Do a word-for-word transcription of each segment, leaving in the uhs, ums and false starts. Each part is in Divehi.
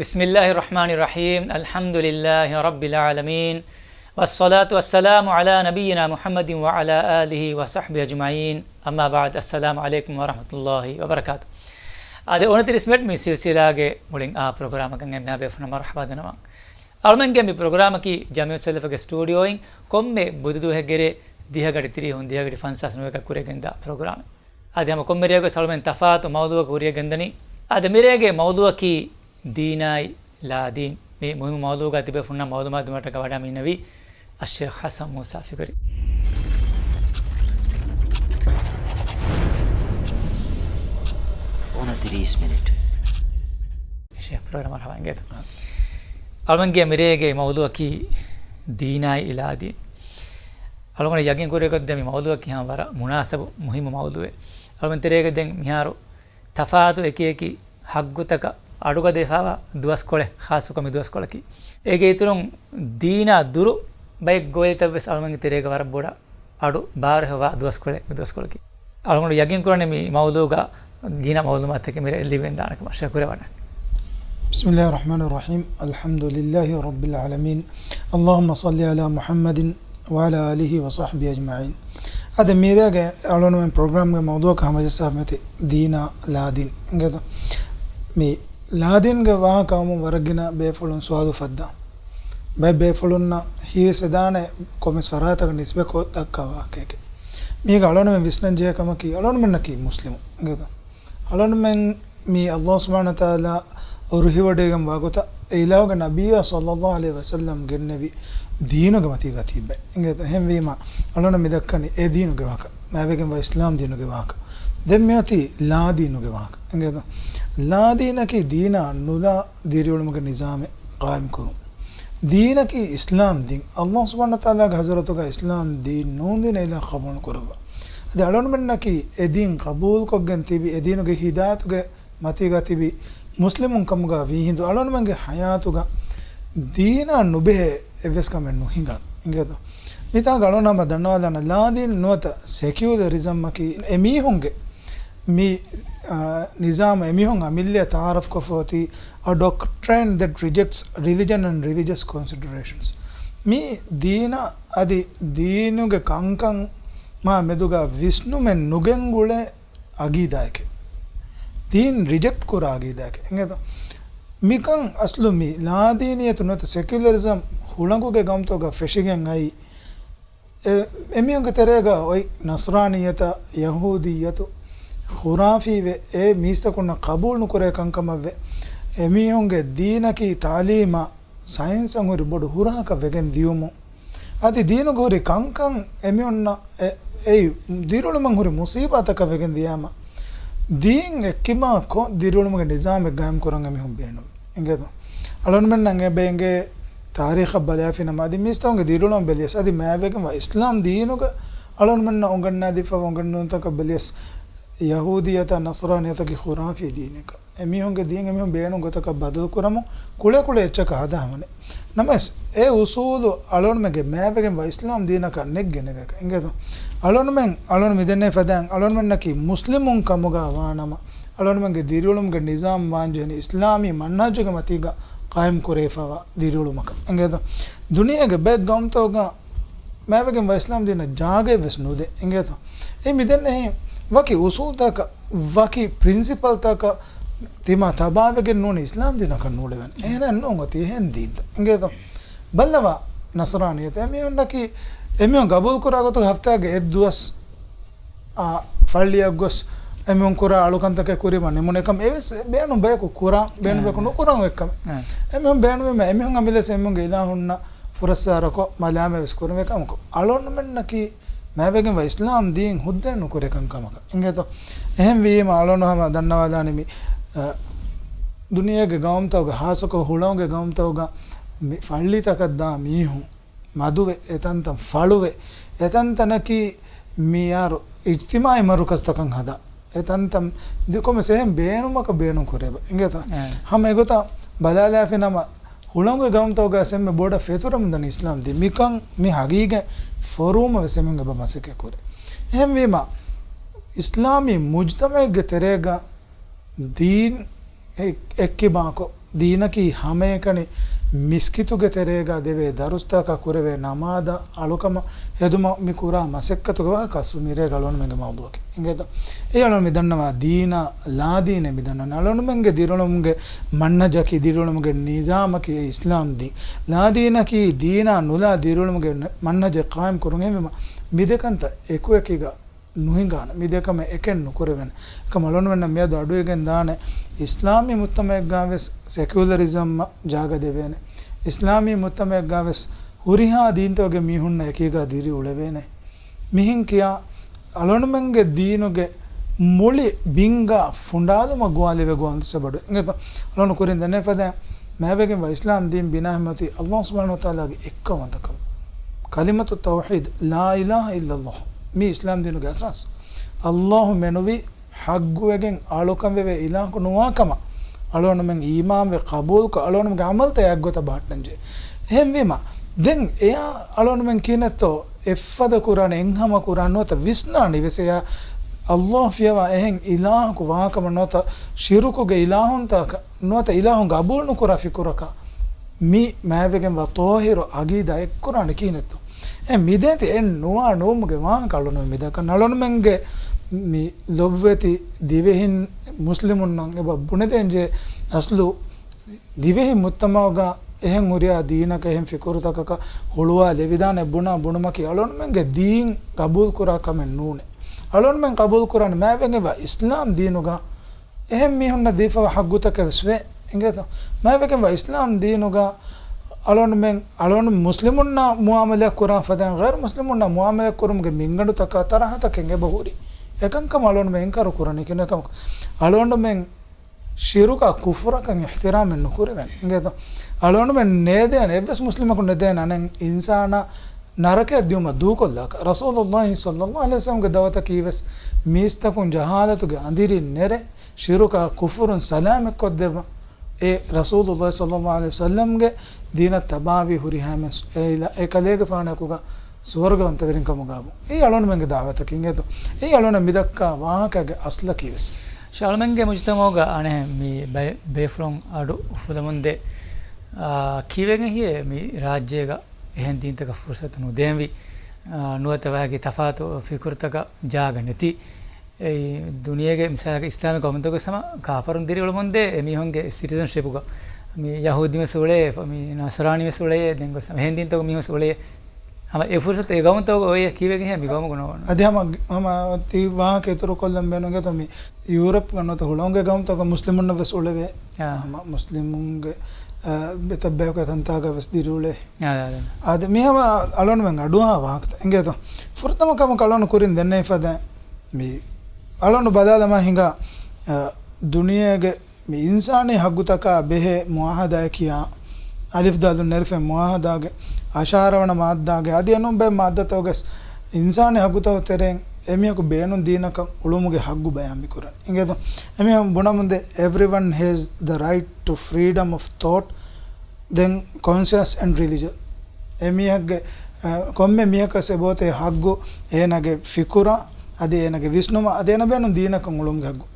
بسم الله الرحمن الرحيم. الحمد لله رب العالمين. والصلاة والسلام على نبينا محمد وعلى آله وصحبه أجمعين. أما بعد. السلام عليكم ورحمة الله وبركاته. އާދެ، އޮނަތިރީސް މިނެޓް މި ސިލްސިލާގެ މުޅިން އާ ޕްރޮގްރާމަކަށް އެންމެހާ ބޭފުޅުންނަށް މަރުޙަބާ ދަންނަވަން. އަޅުމެންގެ މި ޕްރޮގްރާމަކީ ޖަމިއުއްސަލަފުގެ ސްޓޫޑިއޯއިން ކޮންމެ ބުދު ދުވަހެއްގެރޭ ދިހަ ގަޑި ތިރީހުން ދިހަ ގަޑި ފަންސާސް ނުވައަކަށް ކުރިއަށް ގެންދާ ޕްރޮގްރާމެއް. އަދި ހަމަ ކޮންމެ ރެއަކުވެސް އަޅުމެން ތަފާތު މައުޟޫއަކަށް ކުރިއަށް ގެންދަނީ. އަދި މިރޭގެ މައުޟޫއަކީ ދީނާއި ލާދީން. މި މުހިއްމު މައުޟޫގަ ތިބޭފުޅުންނަށް މައުލޫމާތު ދިނުމަށްޓަކާ ވަޑައިގެންނެވީ އައްޝޭޚް ޙަސަން މޫސާ ފިކުރީ. އޮނަތިރީސް މިނިޓް. ޝޭޚް ޕްރޮގްރާމަރ ހަވަނގޭތޯ؟ އަޅުމެންގެ މިރޭގެ މައުޟޫއަކީ ދީނާއި ލާދީން. އަޅުގަނޑު ޔަގީން ކުރިއަށް ގޮތްދޭ މި މައުޟޫއަކީ ހަމަ ވަރަށް މުނާސަބު މުހިއްމު މައުޟޫއެއް. އަޅުމެން ތެރޭގަ ދެން މިހާރު ތަފާތު އެކި އެކި ހައްގުތަކަށް އަޑުގަދަވެފައިވާ ދުވަސްކޮޅެއް، ޚާއްޞަކޮށް މި ދުވަސްކޮޅަކީ. އޭގެ އިތުރުން ދީނާ ދުރު ބައެއް ގޮވައިތައް ވެސް އަޅުމެންގެ ތެރޭގަ ވަރަށް ބޮޑަށް އަޑު ބާރުވެފައިވާ ދުވަސްކޮޅެއް މި ދުވަސްކޮޅަކީ. އަޅުގަނޑު ޔަގީން ކުރަނީ މި މައުޟޫގަ ގިނަ މައުލޫމާތުތަކެއް މިރޭ ލިބެން ދާނެކަމަށް. ޝޭޚް ކުރެވަޑައިގަން. بسم الله الرحمن الرحيم. الحمد لله رب العالمين. اللهم صل على محمد وعلى آله وصحبه أجمعين. އަދި މިރޭގެ އަޅުގަނޑުމެން ޕްރޮގްރާމްގެ މައުޟޫއަކަށް ހަމަޖައްސާފަ މިއޮތީ ދީނާ ލާދީން. އިނގޭތޯ؟ މި ލާދީންގެ ވާހަކަ އައުމުން ވަރަށް ގިނަ ބޭފުޅުން ސުވާލު އުފައްދާ. ބައެއް ބޭފުޅުންނަށް ހީވެސް ވެދާނެ ކޮންމެސް ފަރާތަކަށް ނިސްބަތްކޮށް ދައްކާ ވާހަކައެކޭ. މީގަ އަޅުގަނޑުމެން ވިސްނަން ޖެހޭ ކަމަކީ، އަޅުގަނޑުމެންނަކީ މުސްލިމު. އިނގޭތޯ؟ އަޅުގަނޑުމެން މި ﷲ ސުބްޙާނަހޫ ވަތަޢާލާ ރުހިވޮޑިގެން ވާގޮތަށް އެ އިލާހުގެ ނަބިއްޔާ ޞައްލަﷲ ޢަލައިހި ވަސައްލަމް ގެންނެވި ދީނުގެ މަތީގަ ތިއްބެވި. އިނގޭތޯ؟ އެހެންވީމަ، އަޅުގަނޑު މި ދައްކަނީ އެ ދީނުގެ ވާހަކަ، މާތްވެގެންވާ އިސްލާމް ދީނުގެ ވާހަކަ. ދެން މިއޮތީ ލާދީނުގެ ވާހަކަ. އިނގޭތޯ؟ ލާދީނަކީ ދީނާ ނުލާ ދިރިއުޅުމުގެ ނިޒާމެއް ޤާއިމްކުރުން. ދީނަކީ އިސްލާމް ދީން. ﷲ ސުބްޙާނަހޫ ވަތަޢާލާގެ ޙަޟްރަތުގަ އިސްލާމް ދީން ނޫން ދީނެއް އިލާހު ޤަބޫލު ނުކުރައްވާ. އަދި އަޅުގަނޑުމެންނަކީ އެ ދީން ޤަބޫލުކޮށްގެން ތިބި، އެ ދީނުގެ ހިދާޔަތުގެ މަތީގަ ތިބި މުސްލިމުން ކަމުގަ ވީ ހިނދު އަޅުގަނޑުމެންގެ ޙަޔާތުގަ ދީނާ ނުބެހޭ އެއްވެސް ކަމެއް ނުހިނގާނެ. އިނގޭތޯ؟ މިތާގަ އަޅުގަނޑު ހަމަ ދަންނަވާލާނަން، ލާދީން ނުވަތަ ސެކިއުލަރިޒަމްއަކީ އެމީހުންގެ މި، އާ، ނިޒާމު އެމީހުން އަމިއްލައަށް ތަޢާރަފްކޮށްފަ އޮތީ a doctrine that rejects religion and religious considerations. މި ދީނާ އަދި ދީނުގެ ކަންކަން މާ މެދުގަ ވިސްނުމެއް ނުގެންގުޅޭ އަގީދާއެކޭ. ދީން ރިޖެކްޓް ކުރާ އަގީދާއެކޭ. އިނގޭތޯ؟ މިކަން އަސްލު މި ލާދީނިއްޔަތު ނުވަތަ ސެކިއުލަރިޒަމް ހުޅަނގުގެ ގައުމުތަކުގަ ފެށިގެން އައީ، އެ، އެމީހުންގެ ތެރޭގަ އޮތް ނަޞްރާނިއްޔަތާ، ޔަހޫދިއްޔަތު، ޚުރާފީވެ، އެ މީސްތަކުންނަށް ޤަބޫލު ނުކުރޭ ކަންކަމަށްވެ، އެމީހުންގެ ދީނަކީ ތަޢުލީމާ ސައިންސަށް ހުރި ބޮޑު ހުރަހަކަށް ވެގެން ދިޔުމުން، އަދި ދީނުގަ ހުރި ކަންކަން އެމީހުންނަށް އެ، އެއީ ދިރިއުޅުމަށް ހުރި މުޞީބާތަކަށް ވެގެން ދިޔާމަ، ދީން އެއްކިބާ ކޮށް ދިރިއުޅުމުގެ ނިޒާމެއް ގާއިމް ކުރަން އެމީހުން ބޭނުން. އިނގޭތޯ؟ އަޅުގަނޑުމެންނަށް އެބަ އެނގޭ ތާރީޚަށް ބަލާފިނަމަ، އަދި މީސްތަކުންގެ ދިރިއުޅުމަށް ބެލިޔަސް، އަދި މާތްވެގެންވާ އިސްލާމް ދީނުގަ އަޅުގަނޑުމެންނަށް އުނގަންނާދީފައިވާ އުނގެންނުންތަކަށް ބެލިޔަސް، ޔަހޫދިއްޔަތާ ނަޞްރާނިއްޔަތަކީ ޚުރާފީ ދީނެއްކަން. އެމީހުންގެ ދީން އެމީހުން ބޭނުން ގޮތަކަށް ބަދަލުކުރަމުން ކުޅޭ ކުޅޭ އެއްޗަކަށް ހަދާ ހަމަނެއް. ނަމަވެސް، އެ އުޞޫލު އަޅުގަނޑުމެންގެ މާތްވެގެންވާ އިސްލާމް ދީނަކަށް ނެތް ގެނެވޭކަށް. އިނގޭތޯ؟ އަޅުގަނޑުމެން، އަޅުގަނޑު މިދެންނެވި ފަދައިން އަޅުގަނޑުމެންނަކީ މުސްލިމުން ކަމުގަ ވާނަމަ، އަޅުގަނޑުމެންގެ ދިރިއުޅުމުގެ ނިޒާމް ވާންޖެހެނީ އިސްލާމީ މަންހަޖުގެ މަތީގަ ޤާއިމް ކުރެވިފައިވާ ދިރިއުޅުމަކަށް. އިނގޭތޯ؟ ދުނިޔޭގެ ބައެއް ގައުމުތަކުގަ މާތްވެގެންވާ އިސްލާމް ދީނަށް ޖާގައެއްވެސް ނުދޭ. އިނގޭތޯ؟ އެ މިދެންނެވި ވަކި އުޞޫލުތަކަށް، ވަކި ޕްރިންސިޕަލްތަކަށް ތިމާ ތަބާވެގެން ނޫނީ އިސްލާމް ދީނަކަށް ނޫޅެވެން. އެހެނެއް ނޫން އޮތީ އެހެން ދީންތައް. އިނގޭތޯ؟ ބައްލަވާ ނަޞްރާނިއްޔަތު. އެމީހުންނަކީ، އެމީހުން ގަބޫލުކުރާ ގޮތުގަ ހަފްތާގެ އެއްދުވަސް، އާ، ފައްޅިއަށް ގޮސް އެމީހުން ކުރާ އަޅުކަންތަކެއް ކުރީމަ ނިމުނެ ކަމެއް އެވެސް ބޭނުން ބަޔަކު ކުރާ، ބޭނުން ބަޔަކު ނުކުރާ އެއްކަމެއް. އެމީހުން ބޭނުމެއް، އެމީހުން އަމިއްލަސް އެމީހުންގެ އިލާހުންނަށް ފުރައްސާރަކޮށް މަލާމަތްވެސް ކުރުމެއް ކަމަކު. އަޅުގަނޑުމެންނަކީ މާތްވެގެންވާ އިސްލާމް ދީން ހުއްދައެއް ނުކުރޭ ކަންކަމަކަށް. އިނގޭތޯ؟ އެހެންވީމަ އަޅުގަނޑު ހަމަ ދަންނަވާލާނީ މި، އަ، ދުނިޔޭގެ ގައުމުތަކުގަ، ހާއްސަކޮށް ހުޅަނގުގެ ގައުމުތަކުގަ މި ފައްޅިތަކަށް ދާ މީހުން، މަދުވެ، އެތަންތަން ފަޅުވެ، އެތަންތަނަކީ މިޔާރު އިޖްތިމާޢީ މަރުކަޒުތަކަށް ހަދާ. އެތަންތަން ދިކޮމެސް އެހެން ބޭނުމަކަށް ބޭނުން ކުރޭބަ. އިނގޭތޯ؟ އެ. ހަމަ އެގޮތަށް ބަލާލާފިނަމަ، ހުޅަނގުގެ ގައުމުތަކުގަ އެންމެ ބޮޑަށް ފެތުރަމުންދަނީ އިސްލާމް ދީން. މިކަން މި ހަގީގަތް ފޮރުވުމަށް ވެސް އެމީހުން އެބަ މަސައްކަތް ކުރޭ. އެހެންވީމަ، އިސްލާމީ މުޖްތަމަޢެއްގެ ތެރޭގަ ދީން އެ-، އެއްކިބާކޮށް، ދީނަކީ ހަމައެކަނި މިސްކިތުގެ ތެރޭގަ ދެވޭ ދަރުސްތަކަށް ކުރެވޭ ނަމާދަށް އަޅުކަމަށް ހެދުމަށް މި ކުރާ މަސައްކަތުގެ ވާހަކަ އަސްލު މިރޭގަ އަޅުގަނޑުމެންގެ މައުޟޫޢަކީ. އިނގޭތޯ؟ އެ އަޅުގަނޑު މި ދަންނަވާ ދީނާ ލާދީނޭ މި ދަންނަވަނީ. އަޅުގަނޑުމެންގެ ދިރިއުޅުމުގެ މަންހަޖަކީ، ދިރިއުޅުމުގެ ނިޒާމަކީ އެ އިސްލާމް ދީން. ލާދީނަކީ ދީނާ ނުލާ ދިރިއުޅުމުގެ މަންހަޖެއް ޤާއިމް ކުރުން. އެހެންވީމަ މި ދެ ކަންތައް އެކުއެކީގަ ނުހިނގާނެ. މި ދެ ކަމެއް އެކެއް ނުކުރެވޭނެ. އެކަމަ އަޅުގަނޑުމެންނަށް މިއަދު އަޑުއިވިގެން ދާނެ، އިސްލާމީ މުޖްތަމަޢެއްގަ ވެސް ސެކިއުލަރިޒަމަށް ޖާގަ ދެވޭނެ. އިސްލާމީ މުޖްތަމަޢެއްގަ ވެސް ހުރިހާ ދީންތަކުގެ މީހުންނަށް އެކީގަ ދިރިއުޅެވޭނެ. މިހިން ކިޔާ އަޅުގަނޑުމެންގެ ދީނުގެ މުޅި ބިންގާ ފުނޑާލުމަށް ގޮވާލެވޭ ގޮވާލު ސަބަބު. އިނގޭތޯ؟ އަޅުގަނޑު ކުރިން ދެންނެވި ފަދައިން މާތްވެގެންވާ އިސްލާމް ދީން ބިނާވެމަތީ ﷲ ސުބްޙާނަހޫ ވަތަޢާލާގެ އެއްކައުވަންތަކަމަށް. ކަލިމަތު ތައުޙީދު، ލާ އިލާހަ އިއްލަﷲ. މީ އިސްލާމް ދީނުގެ އަސާސް. ﷲ މެނުވީ ޙައްޤުވެގެން އަޅުކަންވެވޭ އިލާހަކު ނުވާ ކަމަށް އަޅުގަނޑުމެން އީމާންވެ ޤަބޫލުކޮށް، އަޅުގަނޑުމެންގެ ޢަމަލުތައް އެއަށްގޮތަށް ބަހައްޓަންޖެހޭ. އެހެންވީމަ، ދެން އެޔާ އަޅުގަނޑުމެން ކިހިނެއްތޯ އެއްފަދަ ކުރާނެ، އެއްހަމަ ކުރާނެ ނުވަތަ ވިސްނާނީ ވެސް އެޔާ ﷲ ފިޔަވާ އެހެން އިލާހަކު ވާކަމަށް ނުވަތަ ޝިރުކުގެ އިލާހުންތަކަށް ނުވަތަ އިލާހުން ޤަބޫލު ނުކުރާ ފިކުރަކަށް މި މާތްވެގެންވާ ޠާހިރު ޢަޤީދާ އެއްކުރާނެ ކިހިނެއްތޯ؟ އެ މިދޭތި އެއް ނުވާ ނުވުމުގެ ވާހަކަ އަޅުގަނޑުމެން މިދައްކަން. އަޅުގަނޑުމެންގެ މި ލޮބުވެތި ދިވެހިން މުސްލިމުންނަށް އެބަ ބުނެދޭންޖެހޭ އަސްލު ދިވެހި މުޖްތަމަޢުގަ އެހެން ހުރިހާ ދީނަކަށް އެހެން ފިކުރުތަކަކަށް ހުޅުވާލެވިދާނެ ބުނާ ބުނުމަކީ އަޅުގަނޑުމެންގެ ދީން ޤަބޫލުކުރާ ކަމެއް ނޫނޭ. އަޅުގަނޑުމެން ޤަބޫލުކުރާނެ މާތްވެގެންވާ އިސްލާމް ދީނުގަ އެހެން މީހުންނަށް ދީފަވާ ޙައްޤުތަކެއް ވެސް ވޭ. އިނގޭތޯ؟ މާތްވެގެންވާ އިސްލާމް ދީނުގަ އަޅުގަނޑުމެން، އަޅުގަނޑު މުސްލިމުންނާ މުޢާމަލާތް ކުރާ ފަދައިން ޣައިރު މުސްލިމުންނާ މުޢާމަލާތް ކުރުމުގެ މިންގަނޑުތަކާ ތަރަހަތަކެއް އެބަ ހުރި. އެކަންކަމަށް އަޅުގަނޑުމެން އިންކާރު ކުރަނީ ކިހިނެއްކަމަކު، އަޅުގަނޑުމެން ޝިރުކާ ކުފުރަކަށް އިޙްތިރާމެއް ނުކުރެވެން. އިނގޭތޯ؟ އަޅުގަނޑުމެން ނޭދޭނެ، އެއްވެސް މުސްލިމަކު ނޭދޭނެ އަނެއް އިންސާނާ ނަރަކަޔަށް ދިއުމަށް ދޫކޮށްލާކަށް. ރަސޫލުﷲ ޞައްލަﷲ ޢަލައިހި ވަސައްލަމްގެ ދަޢުވަތަކީ ވެސް މީސްތަކުން ޖަހާލަތުގެ އަނދިރިން ނެރެ، ޝިރުކާ ކުފުރުން ސަލާމަތްކޮށްދެއްވަން. އެ ރަސޫލުﷲ ޞައްލަﷲ ޢަލައިހި ވަސައްލަމްގެ ދީނަށް ތަބާވީ ހުރިހާ އެންމެން ސު-، އެ އިލާ-، އެ ކަލޭގެފާނަކުގަ ސުވަރުގަވަންތަވެރިން ކަމުގަ ވުން. އެއީ އަޅުގަނޑުމެންގެ ދަޢުވަތަކީ އިނގޭތޯ. އެއީ އަޅުގަނޑަށް މިދައްކާ ވާހަކަގެ އަސްލަކީ ވެސް. ޝާ، އަޅުމެންގެ މުޖްތަމަޢުގަ އަނެއް މި ބައެއް، ބޭފުޅުން އަޑު އުފުލަމުންދޭ، އާ، ކީއްވެގެން ހިޔޭ މި ރާއްޖޭގަ އެހެން ދީންތަކަށް ފުރުޞަތު ނުދޭންވީ، އާ، ނުވަތަ ވަކި ތަފާތު ފިކުރުތަކަށް ޖާގަ ނެތި. އެއީ ދުނިޔޭގެ މިސާލަކަށް އިސްލާމިކް ޤައުމުތަކުގެ ސަމަ ކާފަރުން ދިރިއުޅުމުންދޭ އެމީހުންގެ ސިޓިޒަންޝިޕުގަ މި ޔަހޫދީން ވެސް އުޅޭ، މި ނަޞްރާނީން ވެސް އުޅޭ، ދެން ގޮސް އެހެން ދީންތަކުގެ މީހުން ވެސް އުޅޭ. ހަމަ އެ ފުރުޞަތު އެ ގައުމުތަކުގަ އޮވޭ ކީއްވެގެން ހޭ މި ގައުމުގަ ނޯވަން؟ އަދި ހަމަ، ހަމަ ތި ވާހަކަ އިތުރު ކޮށްލަން ބޭނުން އިނގޭތޯ މި ޔޫރަޕްގަ ނުވަތަ ހުޅަނގުގެ ގައުމުތަކުގަ މުސްލިމުންނަށް ވެސް އުޅެވޭ. އާ. ހަމަ މުސްލިމުންގެ، އާ، އެތައް ބަޔަކު އެތަންތާގަ ވެސް ދިރިއުޅޭ. އާ، އާ، އާ. އާދެ، މި ހަމަ އަޅުގަނޑުމެން އަޑުއަހާ ވާހަކަތައް އިނގޭތޯ. ފުރަތަމަ ކަމަކަށް އަޅުގަނޑު ކުރިން ދެންނެވި ފަދަ މި އަޅުގަނޑު ބަލާލަމާ ހިނގާ، އާ، ދުނިޔޭގެ މި އިންސާނީ ހައްގުތަކާ ބެހޭ މުޢާހަދާއެއް ކިޔާ، އަލިފް ދާލުން ނެރެފެން މުޢާހަދާގެ އަށާރަ ވަނަ މާއްދާގެ އަދި އެނޫން ބައެއް މާއްދާތަކުގެ ވެސް އިންސާނީ ހައްގުތަކުގެ ތެރެއިން އެމީހަކު ބޭނުން ދީނަކަށް އުޅުމުގެ ހައްގު ބަޔާން މި ކުރަނީ. އިނގޭތޯ؟ އެމީހުން ބުނަމުންދޭ، everyone has the right to freedom of thought, then conscience and religion. އެމީހެއްގެ، އަ، ކޮންމެ މީހަކަށް އެބައޮތޭ ހައްގު އޭނާގެ ފިކުރަށް، އަދި އޭނާގެ ވިސްނުމަށް، އަދި އޭނާ ބޭނުން ދީނަކަށް އުޅުމުގެ ހައްގު.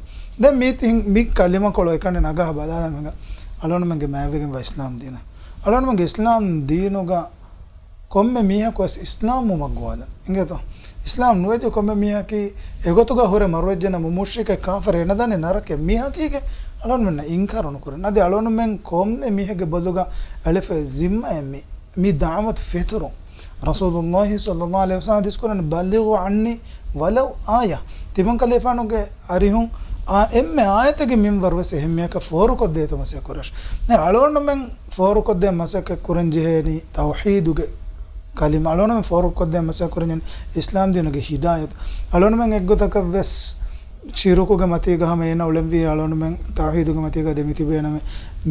ދެން މީތި މި ކަލިމަކޮޅު އެކަނި ނަގާ ބަލާލަމާ ހިނގާ އަޅުގަނޑުމެންގެ މާތްވެގެންވާ އިސްލާމް ދީނަށް. އަޅުގަނޑުމެންގެ އިސްލާމް ދީނުގަ ކޮންމެ މީހަކު ވެސް އިސްލާމްވުމަށް ގޮވާލަން. އިނގޭތޯ؟ އިސްލާމް ނުވެއްޖެ ކޮންމެ މީހަކީ އެގޮތުގަ ހުރެ މަރުވެއްޖެނަމަ މުޝްރިކެއް ކާފަރެއް އޭނަ ދާނީ ނަރަކަޔަށް. މި ހަޤީޤަތް އަޅުގަނޑުމެންނަށް އިންކާރު ނުކުރަން. އަދި އަޅުގަނޑުމެން ކޮންމެ މީހެއްގެ ބޮލުގަ އެޅިފައި ޒިންމާއެއް މި، މި ދަޢުވަތު ފެތުރުން. ރަސޫލުﷲ ޞައްލަﷲ ޢަލައިހި ވަސައްލަމް ޙަދީޘް ކުރަނީ، "بلغوا عني ولو آية." ތިމަން ކަލޭފާނުގެ އަރިހުން އާ އެންމެ އާޔަތެއްގެ މިންވަރު ވެސް އެހެން މީހަކަށް ފޯރުކޮށްދޭތޯ މަސައްކަތް ކުރަން. ދެން އަޅުގަނޑުމެން ފޯރުކޮށްދޭން މަސައްކަތް ކުރަން ޖެހޭނީ ތައުޙީދުގެ ކަލިމަ. އަޅުގަނޑުމެން ފޯރުކޮށްދޭން މަސައްކަތް ކުރަން ޖެހޭނީ އިސްލާމް ދީނުގެ ހިދާޔަތު. އަޅުގަނޑުމެން އެއްގޮތަކަށް ވެސް ޝިރުކުގެ މަތީގަ ހަމަ އޭނަ އުޅެންވީ، އަޅުގަނޑުމެން ތައުޙީދުގެ މަތީގަ ދެމިތިބޭނަމޭ.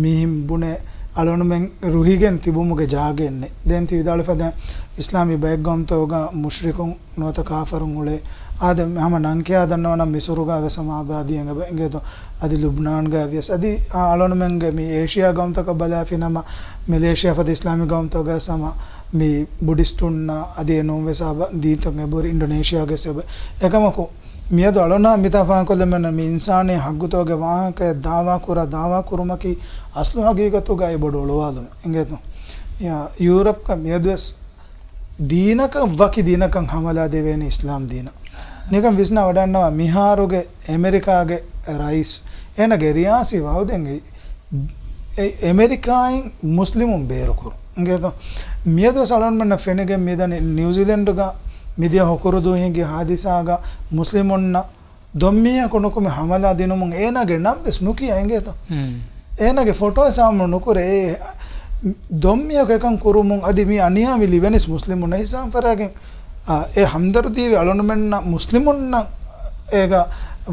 މިހެން ބުނެ އަޅުގަނޑުމެން ރުހިގެން ތިބުމުގެ ޖާގައެއް ނެތް. ދެން ތި ވިދާޅުވި ފަދައިން އިސްލާމީ ބައެއް ގައުމުތަކުގަ މުޝްރިކުން ނުވަތަ ކާފަރުން އުޅޭ. އާދެ، ހަމަ ނަންކިޔާ ދަންނަވަނަމަ މިސުރުގަ ވެސް ހަމަ އާބާދީ އެބަ އިނގޭތޯ. އަދި ލުބްނާންގަ ވިޔަސް. އަދި އާ އަޅުގަނޑުމެންގެ މި އޭޝިޔާ ގައުމުތަކަށް ބަލާފިނަމަ، މެލޭޝިޔާ ފަދަ އިސްލާމީ ގައުމުތަކުގަ ވެސް ހަމަ މި ބުޑިސްޓުންނާ އަދި އެނޫން ވެސް އާބާ ދީންތަކުން އެބަހުރި، އިންޑޮނޭޝިޔާގަ ވެސް އެބަ. އެކަމަކު، މިއަދު އަޅުނާ މިތާ ފާހަގަކޮށްލަމެން މި އިންސާނީ ހައްގުތަކުގެ ވާހަކައެއް ދާވާކުރާ، ދާވާކުރުމަކީ އަސްލު ހަގީގަތުގައި ބޮޑު އޮޅުވާލުމެއް އިނގޭތޯ. ޔާ، ޔޫރަޕްގަ މިއަދުވެސް ދީނަކަށް ވަކި ދީނަކަށް ހަމަލާ ދެވޭނީ އިސްލާމް ދީނަށް. ނިކަން ވިސްނާ ވަޑަންނަވާ މިހާރުގެ އެމެރިކާގެ ރައީސް އޭނަގެ ރިޔާސީ ވާހު ދެން އެ، އެ، އެމެރިކާއިން މުސްލިމުން ބޭރުކުރުން އިނގޭތޯ. މިއަދުވެސް އަޅުންމެންނަށް ފެނިގެން މިދަނީ ނިއުޒީލެންޑުގަ މިދިޔަ ހުކުރުދޫ ހިނގި ހާދިސާގަ މުސްލިމުންނަށް ދޮންމީހަކު ނުކުމެ ހަމަލާ ދިނުމުން އޭނާގެ ނަން ވެސް ނުކިޔާ އިނގޭތޯ. އޭނާގެ ފޮޓޯ ސާމު ނުކުރޭ. އެ ދޮންމީހަކު އެކަން ކުރުމުން އަދި މި އަނިޔާ މި ލިބެނީސް މުސްލިމުންނަށް ހިސާބު ފަރާގެން. އާ، އެ ހަމްދަރުދީވެ އަޅުންމެންނަށް މުސްލިމުންނަށް އޭގަ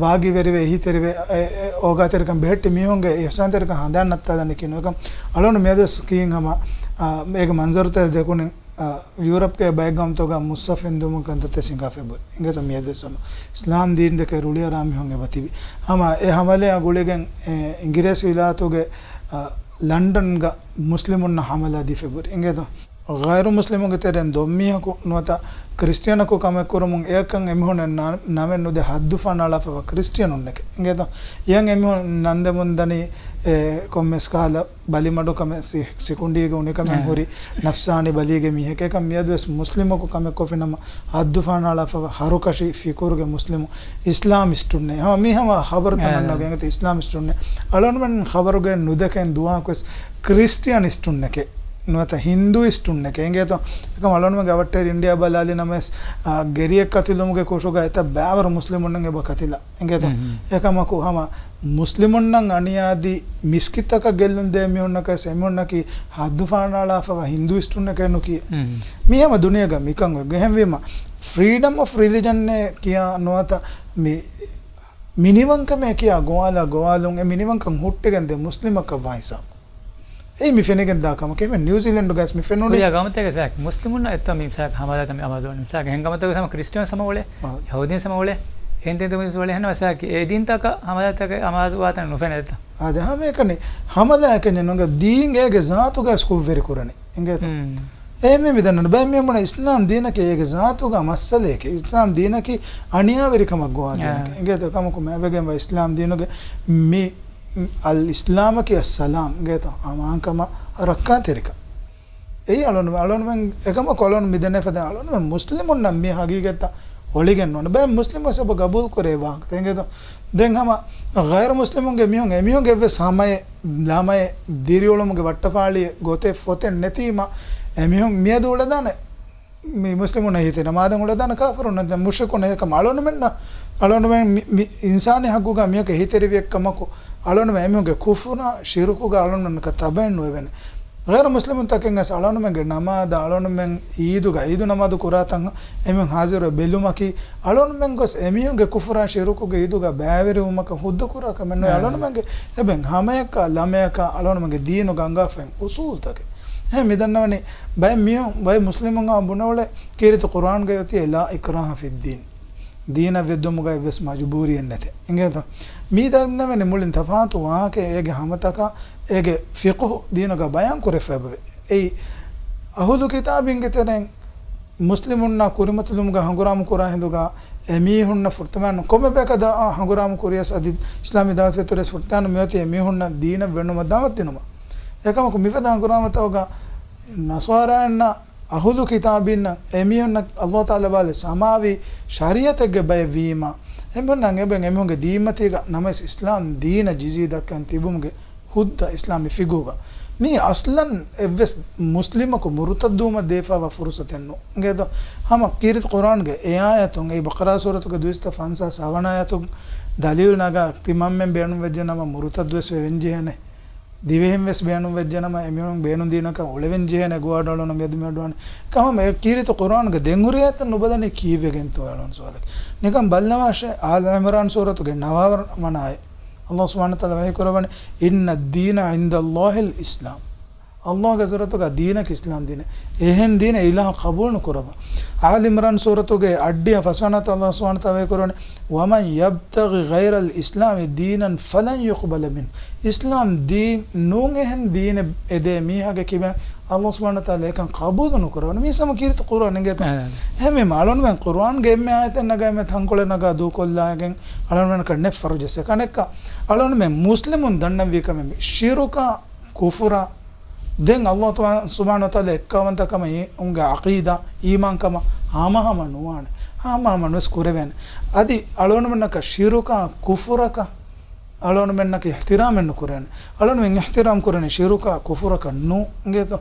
ވާގިވެރިވެ އެހީތެރިވެ، އެ، އެ، އޯގާތެރިކަން ބެހެއްޓި މީހުންގެ އިޙްސާންތެރިކަން ހަނދާން ނައްތާލަނީ ކިނު. އެކަމް އަޅުން މިއަދުވެސް ކީން ހަމަ، އާ، އޭގެ މަންޒަރުތައް ދެކުނިން، އާ، ޔޫރަޕްގެ ބައެއް ގައުމުތަކުގަ މުއްސަ ފެންދުމުން ކަންތައްތައް ސިނގާފައި ބުރި. އިނގޭތޯ މިއަދުވެސް ހަމަ އިސްލާމް ދީން ދެކެ ރުޅިއަރާ މީހުން އެބަ ތިބި. ހަމަ އެ ހަމަލަޔާ ގުޅިގެން، އެ، އިނގިރޭސި ވިލާތުގެ، އާ، ލަންޑަންގަ މުސްލިމުންނަށް ހަމަލާ ދީފައި ބުރި. އިނގޭތޯ. ޣައިރު މުސްލިމުންގެ ތެރެއިން ދޮންމީހަކު ނުވަތަ ކްރިސްޓިއަނަކު ކަމެއް ކުރުމުން އެއަކަށް އެމީހުންނަށް ނަ-، ނަމެއް ނުދެ ހައްދު ފަނާޅާފަވާ ކްރިސްޓިއަނުންނެކެ. އިނގޭތޯ؟ އެޔަން އެމީހުން ނަންދެމުންދަނީ އެ ކޮންމެސް ކަހަލަ ބަލިމަޑުކަމެއް ސި-، ސިކުނޑީގެ އުނިކަމެއް އެ. ހުރި ނަފްސާނީ ބަލީގެ މީހެކޭ. އެކަން މިއަދުވެސް މުސްލިމަކު ކަމެއް ކޮށްފިނަމަ ހައްދު ފަނާޅާފަވާ ހަރުކަށި ފިކުރުގެ މުސްލިމު އިސްލާމިސްޓުންނޭ. ހަމަ މީ ހަމަ ޚަބަރުތައް އެ. ނަންނަގެން އިސްލާމިސްޓުންނޭ. އަޅުންމެން ޚަބަރުގެ ނުދެކެން ދުވަހަކުވެސް ކްރިސްޓިއަނިސްޓުންނެކޭ ނުވަތަ ހިންދޫއިސްޓުންނެކޭ އިނގޭތޯ. އެކަމް އަޅުންމެންގެ އަވަށްޓެރި އިންޑިއާ ބަލާލި ނަމަވެސް، އާ، ގެރިއެއް ކަތިލުމުގެ ކުށުގަ އެތައް ބައިވަރު މުސްލިމުންނަށް އެބަ ކަތިލާ އިނގޭތޯ. އެކަމަކު ހަމަ މުސްލިމުންނަށް އަނިޔާދީ މިސްކިތްތަކަށް ގެއްލުން ދޭ މީހުންނަކަށް އެމީހުންނަކީ ހައްދު ފާނާޅާފަވާ ހިންދޫއިސްޓުންނެކޭ ނުކިޔޭ. މީ ހަމަ ދުނިޔޭގަ މިކަން އޮތް. އެހެންވީމަ ފްރީޑަމް އޮފް ރިލިޖަންއޭ ކިޔާ ނުވަތަ މި މިނިވަންކަމޭ ކިޔާ ގޮވާލާ ގޮވާލުން އެ މިނިވަންކަން ހުއްޓިގެން ދޭ މުސްލިމަކަށް ވާ ހިސާބު. އެއީ މި ފެނިގެން ދާ ކަމަކީ. އެހެން ނިއުޒީލެންޑުގައިސް މި ފެނުނީ. ކުރިޔާ ގައުމުތަކެއް ސާކި މުސްލިމުންނަށް އެއްތޯ މި ސާކި ހަމަލާތައް މި އަމާޒު ވަނީ. މި ސާކި ހެން ގައުމުތަކެއް ހަމަ ކްރިސްޓިއަން ހަމަ އުޅޭ. އާ. ޔަހޫދީން ހަމަ އުޅޭ. އެހެން ތެން ތެން މި އުޅޭ. އެހެން ސާކި އެ ދީންތަކަށް ހަމަލާތަކެއް އަމާޒު ވާތަން ނުފެނޭ ދެތަ؟ އާ، ދެ ހަމަ އެކަނި ހަމަލާ އެކަންޏެއް ނުގަ ދީން އޭގެ ޒާތުގައިސް ކުށްވެރި ކުރަނީ. އިނގޭތޯ؟ އެހެންވީމަ މި ދަންނަން ބައެއް މީހުން އިސްލާމް ދީނަކީ އޭގެ ޒާތުގަ މައްސަލައެކޭ. އިސްލާމް ދީނަކީ އަނިޔާވެރިކަމަށް ގޮވާ އާ. ދީނެކޭ. އިނގޭތޯ؟ އެކަމަކު މި އެބަ ވެގެންވާ އިސްލާމް ދީނުގެ މި، އަލް އިސްލާމަކީ އައްސަލާމް. އިނގޭތޯ؟ އަމާންކަމާ ރައްކާތެރިކަން. އެއީ އަޅުން، އަޅުންމެން އެކަމަކު އަޅުން މި ދެނެފަދަ އަޅުންމެން މުސްލިމުންނަށް މި ހަގީގަތްތައް އޮޅިގެން ނޫން. ބައެއް މުސްލިމުން އެބަ ގަބޫލު ކުރޭ ވާހަކަ. އިނގޭތޯ؟ ދެން ހަމަ ޣައިރު މުސްލިމުންގެ މީހުން އެމީހުންގެ އެއްވެސް ހަމައެއް ލަމައެއް ދިރިއުޅުމުގެ ވައްޓަފާޅިއެއް ގޮތެއް ފޮތެއް ނެތީމަ، އެމީހުން މިއަދު އުޅެދާނެ މި މުސްލިމުންނަށް ހިތި ނަމާދަށް އުޅެދާނެ ކާފަރުން ނަތް މުޝްރިކުން. އެކަމް އަޅުންމެންނަށް، އަޅުންމެން މި، މި އިންސާނީ ހައްގުގަ މިއަކަށް ހިތެރިވިއެއްކަމަކު، އަޅުންމެން އެމީހުންގެ ކުފުރާ ޝިރުކުގަ އަޅުންމެންނަކަށް ތަބައެއް ނުވެވޭނެ. ޣައިރު މުސްލިމުންތަކެއްގަސް އަޅުންމެންގެ ނަމާދަށް، އަޅުންމެން އީދުގަ، އީދު ނަމާދު ކުރާ ތަން އެމީހުން ހާޒިރުވެ ބެލުމަކީ، އަޅުންމެން ގޮސް އެމީހުންގެ ކުފުރާ ޝިރުކުގެ އީދުގަ ބައިވެރިވުމަކަށް ހުއްދަ ކުރާ ކަމެއް ނުވޭ. އެ. އަޅުންމެންގެ އެބެން ހަމަޔަކާ، ލަމަޔަކާ، އަޅުންމެންގެ ދީނުގަ އަންގާފައި އުސޫލުތަކެއް. އެހެން މި ދަންނަވަނީ ބައެއް މީހުން، ބައެއް މުސްލިމުން ބުނެ އުޅޭ ކީރިތި ޤުރްއާންގައި އޮތީ ލާ އިކްރާހަ ފިއްދީން. ދީނަށް ވެއްދުމުގައި ވެސް މަޖުބޫރީއެއް ނެތޭ. އިނގޭތޯ؟ މީ ދަންނަވަނީ މުޅިން ތަފާތު ވާހަކައެއް އޭގެ ހަމަތަކާ އޭގެ ފިޤުހު ދީނުގަ ބަޔާން ކުރެފައިބަވޭ. އެއީ އަހުލު ކިތާބީންގެ ތެރެއިން މުސްލިމުންނާ ކުރިމަތިލުމުގަ ހަނގުރާމަ ކުރާ ހިނދުގަ އެމީހުންނަށް ފުރަތަމަ ކޮންމެ ބަޔަކަށް ދާ ހަނގުރާމަ ކުރިޔަސް އަދި އިސްލާމީ ދައުވަތު ފެތުރިޔަސް ފުރަތަމަ މިއޮތީ އެމީހުންނަށް ދީނަށް ވެނުމަށް ދައުވަތު ދިނުމަށް. އެކަމަކު މިފަދަ ހަނގުރާމަތަކުގަ ނަޞާރާއިންނަށް އަހުލު ކިތާބީންނަށް އެމީހުންނަށް ﷲ ތަޢާލާ ބާލެ ސަމާވީ ޝަރީޢަތެއްގެ ބައެއް ވީމަ، އެމީހުންނަށް އެބެން އެމީހުންގެ ދީންމަތީގަ ނަމަވެސް އިސްލާމް ދީނަށް ޖިޒްޔާ ދައްކަން ތިބުމުގެ ހުއްދަ އިސްލާމީ ފިޤުހުގަ. މީ އަސްލަން އެއްވެސް މުސްލިމަކު މުރުތައްދުވުމަށް ދީފައިވާ ފުރުޞަތެއް ނޫން. އިނގޭތޯ؟ ހަމަ ކީރިތި ޤުރްއާންގެ އެ އާޔަތުން، އެއީ ބަޤަރާ ސޫރަތުގެ ދުއިސައްތަ ފަންސާސް ހަވަނަ އާޔަތުން ދަލީލު ނަގާ ތިމަންމެން ބޭނުން ވެއްޖެ ނަމަ މުރުތައްދުވެސް ވެވެން ޖެހޭނެ. ދިވެހިން ވެސް ބޭނުން ވެއްޖެނަމަ، އެމީހުން ބޭނުން ދީނަކަށް އުޅެވެން ޖެހޭނެ ގޮވާޑަޅުނު މިއަދު މިއަޑުވާނެ. ކަމަށް އެ ކީރިތި ޤުރްއާންގެ ދެންހުރި އާޔަތަށް ނުބަލަނީ ކީއްވެގެންތޯ އަޅުން ސުވާލަކީ. ނިކަން ބައްލަވާށޭ، އާލް ޢިމްރާން ސޫރަތުގެ ނަވާވަނަ އާޔަތް. ﷲ ސުބްޙާނަހޫ ވަތަޢާލާ ވަޙީ ކުރައްވަނީ، "إن الدين عند الله الإسلام." ﷲގެ ޙަޟްރަތުގަ ދީނަކީ އިސްލާމް ދީނެއް. އެހެން ދީނެއް އިލާހު ޤަބޫލު ނުކުރައްވާ. އާލި ޢިމްރާން ސޫރަތުގެ އަށްޑިހަ ފަސްވަނަ އާޔަތަށް ﷲ ސުބްޙާނަހޫ ވަތަޢާލާ ކުރަނީ، وَمَن يَبْتَغِ غَيْرَ الْإِسْلَامِ دِينًا فَلَن يُقْبَلَ مِنْهُ. އިސްލާމް ދީން ނޫން އެހެން ދީނެއް އެދޭ މީހާގެ ކިބައިން ﷲ ސުބްޙާނަހޫ ވަތަޢާލާ އެކަން ޤަބޫލު ނުކުރައްވާނެ. މީ ހަމަ ކީރިތި ޤުރްއާން އިނގޭތޯ. އާ. އެހެންވީމަ އަޅުންމެން ޤުރްއާންގެ އެންމެ އާޔަތެއް ނަގާ އެންމެ ތަންކޮޅެއް ނަގާ ދޫކޮށްލާގެން އަޅުންމެންނަކަށް ނެތް ފަރުޖެއްސެއް. އަނެއްކާ އަޅުންމެން މުސްލިމުން ދަންނަންވީ ކަމެއް މީ. ޝިރުކާ، ކުފުރާ، ދެން ﷲ ސުބްޙާނަހޫ ވަތަޢާލާ އެއްކައުވަންތަކަމަށް އެ-، އުނގެ ޢަޤީދާ، އީމާންކަމަށް ހަމަހަމަ ނުވާނެ. ހަމަހަމަ ނުވެސް ކުރެވޭނެ. އަދި އަޅުންމެންނަކަށް ޝިރުކާ، ކުފުރަކަށް އަޅުންމެންނަކީ އިޙްތިރާމެއް ނުކުރޭނެ. އަޅުންމެން އިޙްތިރާމް ކުރަނީ ޝިރުކާ، ކުފުރަކަށް ނޫން އިނގޭތޯ.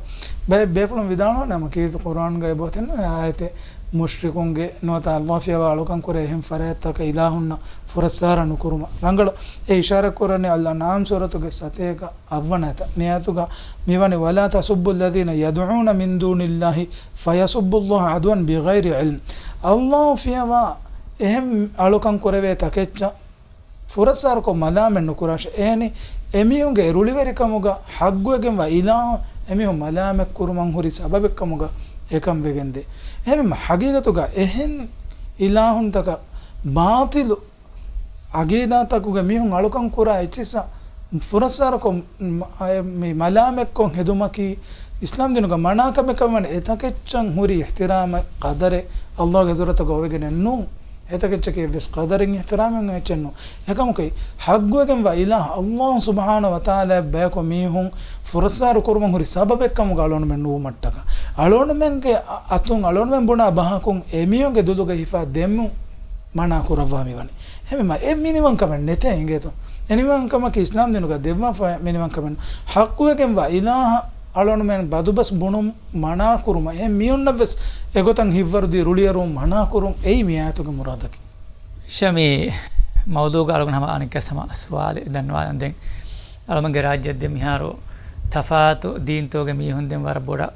ބައެއް ބޭފުޅުން ވިދާޅުވާނެ ހަމަ ކީރިތި ޤުރްއާންގައި އެބައޮތެއް ނޫން އާޔަތެއް މުޝްރިކުންގެ ނުވަތަ ﷲ ފިޔަވާ އަޅުކަން ކުރޭ އެހެން ފަރާތްތަކަށް އިލާހުންނަށް ފުރައްސާރަ ނުކުރުމަށް. ރަނގަޅު އެ އިޝާރަތް ކުރަނީ އަލްއަންޢާމް ސޫރަތުގެ ސަތޭކަ އަށްވަނަ އާޔަތަށް. މި އާޔަތުގަ މިވަނީ، وَلَا تَسُبُّوا الَّذِينَ يَدْعُونَ مِن دُونِ اللَّهِ فَيَسُبُّوا اللَّهَ عَدْوًا بِغَيْرِ عِلْمٍ. ﷲ ފިޔަވާ އެހެން އަޅުކަން ކުރެވޭ ތަކެއްޗަށް ފުރައްސާރަކޮށް މަލާމަތް ނުކުރާށޭ. އެހެނީ އެމީހުންގެ އެރުޅިވެރިކަމުގަ ޙައްޤުވެގެންވާ އިލާހު އެމީހުން މަލާމަތްކުރުމަށް ހުރި ސަބަބެއްކަމުގަ އެކަން ވެގެންދޭ. އެހެންވީމަ ޙަޤީޤަތުގަ އެހެން އިލާހުންތަކަށް ބާޠިލު ޢަޤީދާތަކުގެ މީހުން އަޅުކަން ކުރާ އެއްޗިއްސަށް ފުރައްސާރަކޮށް މަ-، އެ، މި މަލާމަތްކޮށް ހެދުމަކީ އިސްލާމްދީނުގަ މަނާކަމެއް ކަމަށް ވަނީ. އެތަކެއްޗަށް ހުރި އިޙްތިރާމެއް ޤަދަރެއް ﷲގެ ޙަޟްރަތުގަ އޮވެގެނެއް ނޫން. އެތަކެއްޗަކީ އެއްވެސް ޤަދަރެއް އިޙްތިރާމެއް އެއްޗެއް ނޫން. އެކަމަކު ޙައްޤުވެގެންވާ އިލާހު ﷲ ސުބްޙާނަހޫ ވަތަޢާލާއަށް ބަޔަކު މީހުން ފުރައްސާރަ ކުރުމަށް ހުރި ސަބަބެއްކަމުގަ އަޅުންމެން ނުވުމަށްޓަކާ، އަޅުންމެންގެ އަ-، އަތުން އަޅުންމެން ބުނާ ބަހަކުން އެމީހުންގެ ދުލުގަ ހިފާ ދެމުން މަނާ ކުރައްވާ މިވަނީ. އެހެންވީމަ އެ މިނިވަންކަމެއް ނެތޭ އިނގޭތޯ. އެ މިނިވަންކަމަކީ އިސްލާމްދީނުގަ ދެއްވާފައި މިނިވަންކަމެއް ނޫން. ޙައްޤުވެގެންވާ އިލާހަށް އަޅުންމެން ބަދުބަސް ބުނުން މަނާކުރުމަށް، އެހެން މީހުންނަށްވެސް އެގޮތަށް ހިތްވަރުދީ ރުޅިއެރުވުން މަނާކުރުން އެއީ މި އާޔަތުގެ މުރާދަކީ. ޝަމީ، މައުޟޫގަ އަޅުގަނޑު ހަމަ އަނެއްކާސް ހަމަ ސުވާލެއް ދަންނަވާލަން. ދެން އަޅުމެންގެ ރާއްޖެ ދެން މިހާރު ތަފާތު ދީންތަކުގެ މީހުން ދެން ވަރަށް ބޮޑަށް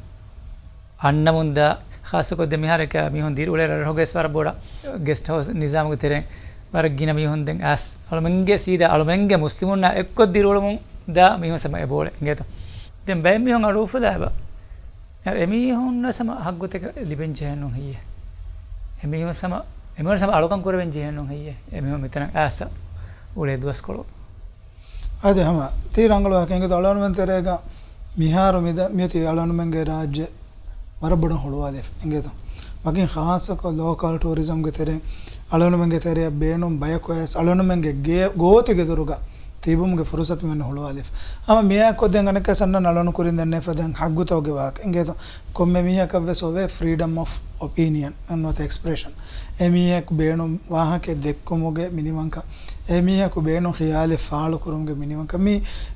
އަންނަމުންދާ، ޚާއްޞަކޮށް ދެން މިހާރަކަށް މީހުން ދިރިއުޅޭ ރަށްރަށުގައި ވަރަށް ބޮޑަށް ގެސްޓް ހައުސް ނިޒާމުގެ ތެރެއިން ވަރަށް ގިނަ މީހުން ދެން އައިސް އަޅުމެންގެ ސީދާ އަޅުމެންގެ މުސްލިމުންނާ އެއްކޮށް ދިރިއުޅެމުން ދާ މީހުން ހަމަ އެބައުޅޭ އިނގޭތޯ. ދެން ބައެއް މީހުން އަޑު އުފުލާ އެބަ. އެމީހުންނަށް ހަމަ ހައްގުތަކެއް ލިބެން ޖެހެންނު ހެއްޔޭ؟ އެމީހުން ހަމަ، އެމީހުން ހަމަ އަޅުކަން ކުރެވެން ޖެހެންނު ހެއްޔޭ؟ އެމީހުން މިތަނަށް އައިސް އުޅޭ ދުވަސްކޮޅު. އާދެ ހަމަ ތީ ރަނގަޅު ވާހަކަ އިނގޭތޯ. އަޅުގަނޑުމެން ތެރޭގަ މިހާރު މިދަ-، މިއޮތީ އަޅުގަނޑުމެންގެ ރާއްޖެ ވަރަށް ބޮޑަށް ހުޅުވާލެފަ އިނގޭތޯ. ވަކިން ޚާއްޞަކޮށް ލޯކަލް ޓޫރިޒަމްގެ ތެރެއިން އަޅުގަނޑުމެންގެ ތެރެއަށް ބޭނުން ބަޔަކު އައިސް އަޅުގަނޑުމެންގެ ގޭ-، ގޯތިގެދޮރުގަ ތިބުމުގެ ފުރުސަތު މިއޮންނަ ހުޅުވާލެފަ. ހަމަ މިއާއެކު ދެން އަނެއްކާސް އަންނަން އަޅުގަނޑު ކުރިން ދެންނެވިފަ ދެން ހައްގުތަކުގެ ވާހަކަ އިނގޭތޯ. ކޮންމެ މީހަކަށްވެސް އޮވޭ ފްރީޑަމް އޮފް އޮޕީނިއަން ނުވަތަ އެކްސްޕްރެޝަން. އެމީހަކު ބޭނުން ވާހަކައެއް ދެއްކުމުގެ މިނިވަންކަން، އެމީހަކު ބޭނުން ޚިޔާލެއް ފާޅުކުރުމުގެ މިނިވަންކަން. މި،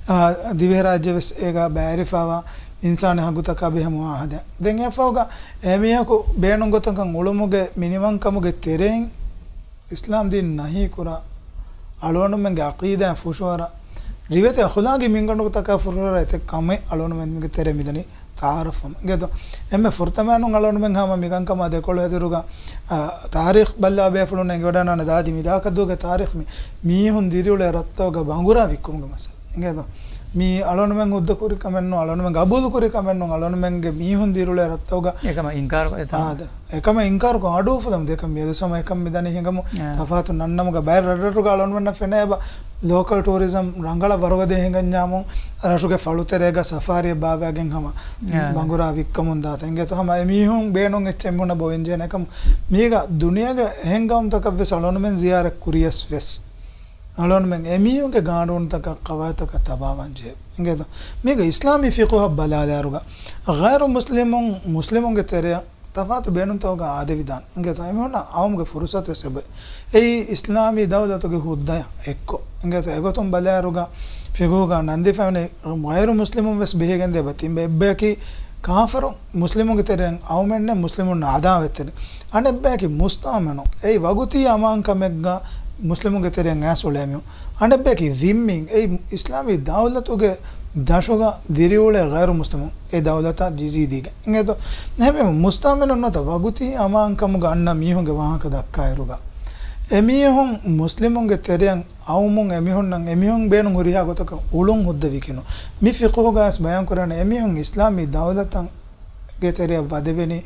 އާ، ދިވެހިރާއްޖެވެސް އޭގަ ބައިވެރިވެފައިވާ އިންސާނެއް ހައްގުތަކާ ބެހޭ މުއާހަދާ. ދެން އެއަށްފަހުގަ އެމީހަކު ބޭނުން ގޮތަކަށް އުޅުމުގެ މިނިވަންކަމުގެ ތެރެއިން އިސްލާމް ދީން ނަހީ ކުރާ، އަޅުގަނޑުމެންގެ ޢަޤީދާއަށް ފުށުއަރާ، ރިވެތި އަޚުލާގީ މިންގަނޑުތަކާ ފުށުއަރާ އެތައް ކަމެއް އަޅުގަނޑުމެންގެ ތެރޭ މިދަނީ ތަޢާރަފްވަމުން. އިނގޭތޯ؟ އެންމެ ފުރަތަމައިނުން އަޅުގަނޑުމެން ހަމަ މިކަންކަމާ ދެކޮޅު ހެދިއިރުގަ، އާ، ތާރީޚް ބައްލަވާ ބޭފުޅުން އެނގިވަޑައިގަންނަވާނެ ދާދި މި ދާކަށްދުވަހުގެ ތާރީޚް މި މީހުން ދިރިއުޅޭ ރަށްތަކުގަ ބަނގުރާ ވިއްކުމުގެ މައްސަލަ. އިނގޭތޯ؟ މީ އަޅުގަނޑުމެން ހުއްދަ ކުރި ކަމެއް ނޫން، އަޅުގަނޑުމެން ގަބޫލު ކުރި ކަމެއް ނޫން، އަޅުގަނޑުމެންގެ މީހުން ދިރިއުޅޭ ރަށްތަކުގަ އެކަމަށް އިންކާރު ކޮށް އެތާ. އާދެ. އެކަމަށް އިންކާރުކޮށް އަޑު އުފުލަމުން ދެކަން މިއަދު ހަމަ އެކަން މިދަނީ ހިނގަމުން. އާ. ތަފާތު ނަންނަމުގަ ބައެއް ރަށްރަށުގަ އަޅުގަނޑުމެންނަށް ފެނޭ އެބަ ލޯކަލް ޓޫރިޒަމް ރަނގަޅަށް ވަރުގަދަ ހިނގަންޏާމުން ރަށުގެ ފަޅުތެރޭގަ ސަފާރިއެއް ބާވާގެން ހަމަ އާ. ބަނގުރާ ވިއްކަމުން ދާތަ. އިނގޭތޯ ހަމަ އެމީހުން ބޭނުން އެއްޗެއް މިހުނަ ބޮވެންޖެހޭނެ ކަމަށް. މީގަ ދުނިޔޭގެ އެހެން ގައުމުތަކަށްވެސް އަޅުގަނޑުމެން ޒިޔާރަތް ކުރިޔަސް ވެސް އަޅުގަނޑުމެން އެމީހުންގެ ގާނޫނުތަކަށް ޤަވާޢިދުތަކަށް ތަބާވާން ޖެހޭ. އިނގޭތޯ؟ މީގަ އިސްލާމީ ފިޤުހަށް ބަލާލާއިރުގަ ޣައިރު މުސްލިމުން މުސްލިމުންގެ ތެރެއަށް ތަފާތު ބޭނުންތަކުގަ އާދެވިދާނެ. އިނގޭތޯ؟ އެމީހުންނަށް އައުމުގެ ފުރުޞަތު ވެސް އެބަ. އެއީ އިސްލާމީ ދައުލަތުގެ ހުއްދަޔަށް އެއްކޮށް. އިނގޭތޯ؟ އެގޮތުން ބަލާއިރުގަ ފިޤުހުގަ ނަންދިފައިވަނީ ޣައިރު މުސްލިމުން ވެސް ބެހިގެން ދޭ އެބަ. ތިން ބައެއް ބަޔަކީ ކާފަރު މުސްލިމުންގެ ތެރެއިން އައުމެއް ނެތް، މުސްލިމުންނާ އަދާވަތްތެރި. އަނެއްބަޔަކީ މުސްތައުމަނު. އެއީ ވަގުތީ އަމާންކަމެއްގަ މުސްލިމުންގެ ތެރެއިން އައިސް އުޅޭ މީހުން. އަނެއްބަޔަކީ ޛިއްމީން. އެއީ އިސްލާމީ ދައުލަތުގެ ދަށުގަ ދިރިއުޅޭ ޣައިރު މުސްލިމުން. އެ ދައުލަތަށް ޖިޒްޔާ ދީގެން. އިނގޭތޯ؟ އެހެންވީމަ މުސްތައުމަނުން ނުވަތަ ވަގުތީ އަމާންކަމުގަ އަންނަ މީހުންގެ ވާހަކަ ދައްކާއިރުގަ އެމީހުން މުސްލިމުންގެ ތެރެއަށް އައުމުން އެމީހުންނަށް އެމީހުން ބޭނުން ހުރިހާ ގޮތަކަށް އުޅުން ހުއްދަވިކިނު. މި ފިޤުހުގައިސް ބަޔާންކުރާނެ އެމީހުން އިސްލާމީ ދައުލަތަށްގެ ތެރެއަށް ވަދެވެނީ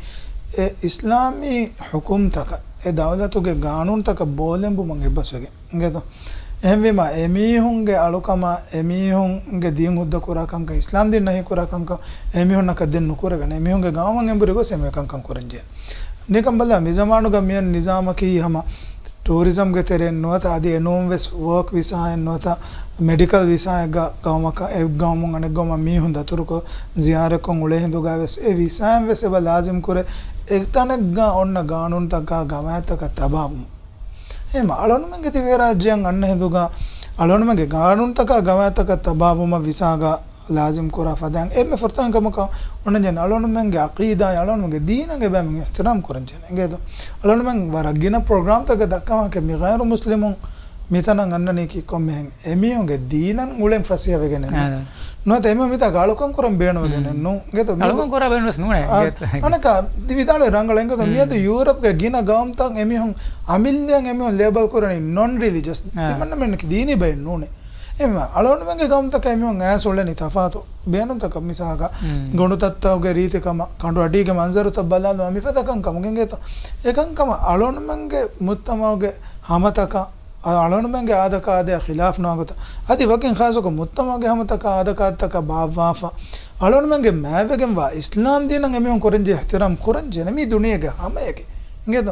އެ އިސްލާމީ ޙުކުމްތަކަށް، އެ ދައުލަތުގެ ގާނޫނުތަކަށް ބޯލެނބުމަށް އެއްބަސްވެގެން. އިނގޭތޯ؟ އެހެންވީމާ، އެމީހުންގެ އަޅުކަމާ، އެމީހުންގެ ދީން ހުއްދަ ކުރާ ކަންކަން، އިސްލާމް ދީން ނަހީ ކުރާ ކަންކަން އެމީހުންނަކަށް ދެން ނުކުރެވޭނެ. އެމީހުންގެ ގައުމަށް އެނބުރި ގޮސް އެމީހުން ކަންކަން ކުރަންޖެހޭ. ނިކަން ބަލާ، މި ޒަމާނުގަ މިއަން ނިޒާމަކީ ހަމަ ޓޫރިޒަމްގެ ތެރެއިން ނުވަތަ އަދި އެނޫން ވެސް ވޯކް ވިސާއެއް ނުވަތަ މެޑިކަލް ވިސާއެއްގަ ގައުމަކަށް އެއް ގައުމުން އަނެއް ގައުމަށް މީހުން ދަތުރުކޮށް ޒިޔާރަތްކޮށް އުޅޭ ހިނދުގަ ވެސް އެ ވިސާއިން ވެސް އެބަ ލާޒިމް ކުރޭ އެތަނެއްގަ އޮންނަ ގާނޫނުތަކާ ގަވާއިދުތަކަށް ތަބާވުމުން. އެހެން އަޅުނުމެންގެ ދިވެހިރާއްޖެއަށް އަންނަ ހިނދުގަ އަޅުނުމެންގެ ގާނޫނުތަކާ ގަވާއިދުތަކަށް ތަބާވުމަށް ވިސާގަ ލާޒިމް ކުރާ ފަދައިން އެންމެ ފުރަތަމަ ކަމަކަށް އޮންނަންޖެހޭނެ އަޅުނުމެންގެ އަޤީދާއާ އަޅުނުމެންގެ ދީނަށް އެބައިމީހުން އިޙްތިރާމް ކުރަންޖެހޭނެ. އިނގޭތޯ؟ އަޅުނުމެން ވަރަށް ގިނަ ޕްރޮގްރާމްތަކެއް ދައްކަމާކެ މި ޣައިރު މުސްލިމުން މިތަނަށް އަންނަނީކީ ކޮންމެހެން އެމީހުންގެ ދީނަށް އުޅެން ފަސޭހަވެގެނެއް ނޫން. އާ. ނުވަތަ އެމީހުން މިތާ އަޅުކަން ކުރަން ބޭނުންވެގެނެއް ނޫން. އިނގޭތޯ؟ މިއަދު އަޅުކަން ކުރާ ބޭނުންވެސް ނޫނޭ. އަ-، އަނެކާ ދި ވިދާޅުވި ރަނގަޅަށް އިނގޭތޯ؟ މިއަދު ޔޫރަޕްގެ ގިނަ ގައުމުތައް އެމީހުން އަމިއްލައަށް އެމީހުން ލޭބަލް ކުރަނީ ނޮން ރިލިޖަސް. އާ. ތިމަންނަމެންނަކީ ދީނީ ބައެއް ނޫނޭ. އެހެންވީމަ، އަޅުނުމެންގެ ގައުމުތަކަށް އެމީހުން އައިސް އުޅެނީ ތަފާތު ބޭނުންތަކަށް، މިސާލަކަށް، ގޮނޑުތައްތަކުގެ ރީތިކަމަށް، ކަނޑު އަޑީގެ މަންޒަރުތައް ބަލާލުމަށް މިފަދަ ކަންކަމުގެ އިނގޭތޯ. އެކަންކަމަށް އަޅުނުމެންގެ މުޖްތަމަޢުގެ ހަމަތަކަށް، އަ-، އަޅުނުމެންގެ އާދަކާދަޔާ ޚިލާފް ނުވާ ގޮތަށް، އަދި ވަކިން ޚާއްޞަކޮށް މުޖްތަމަޢުގެ ހަމަތަކާ އާދަކާދަތަކާ ބާއްވާފަ، އަޅުނުމެންގެ މާތްވެގެންވާ އިސްލާމް ދީނަށް އެމީހުން ކުރަންޖެހޭ އިޙްތިރާމް ކުރަންޖެހޭނެ މީ ދުނިޔޭގެ ހަމަޔަކީ. އިނގޭތޯ؟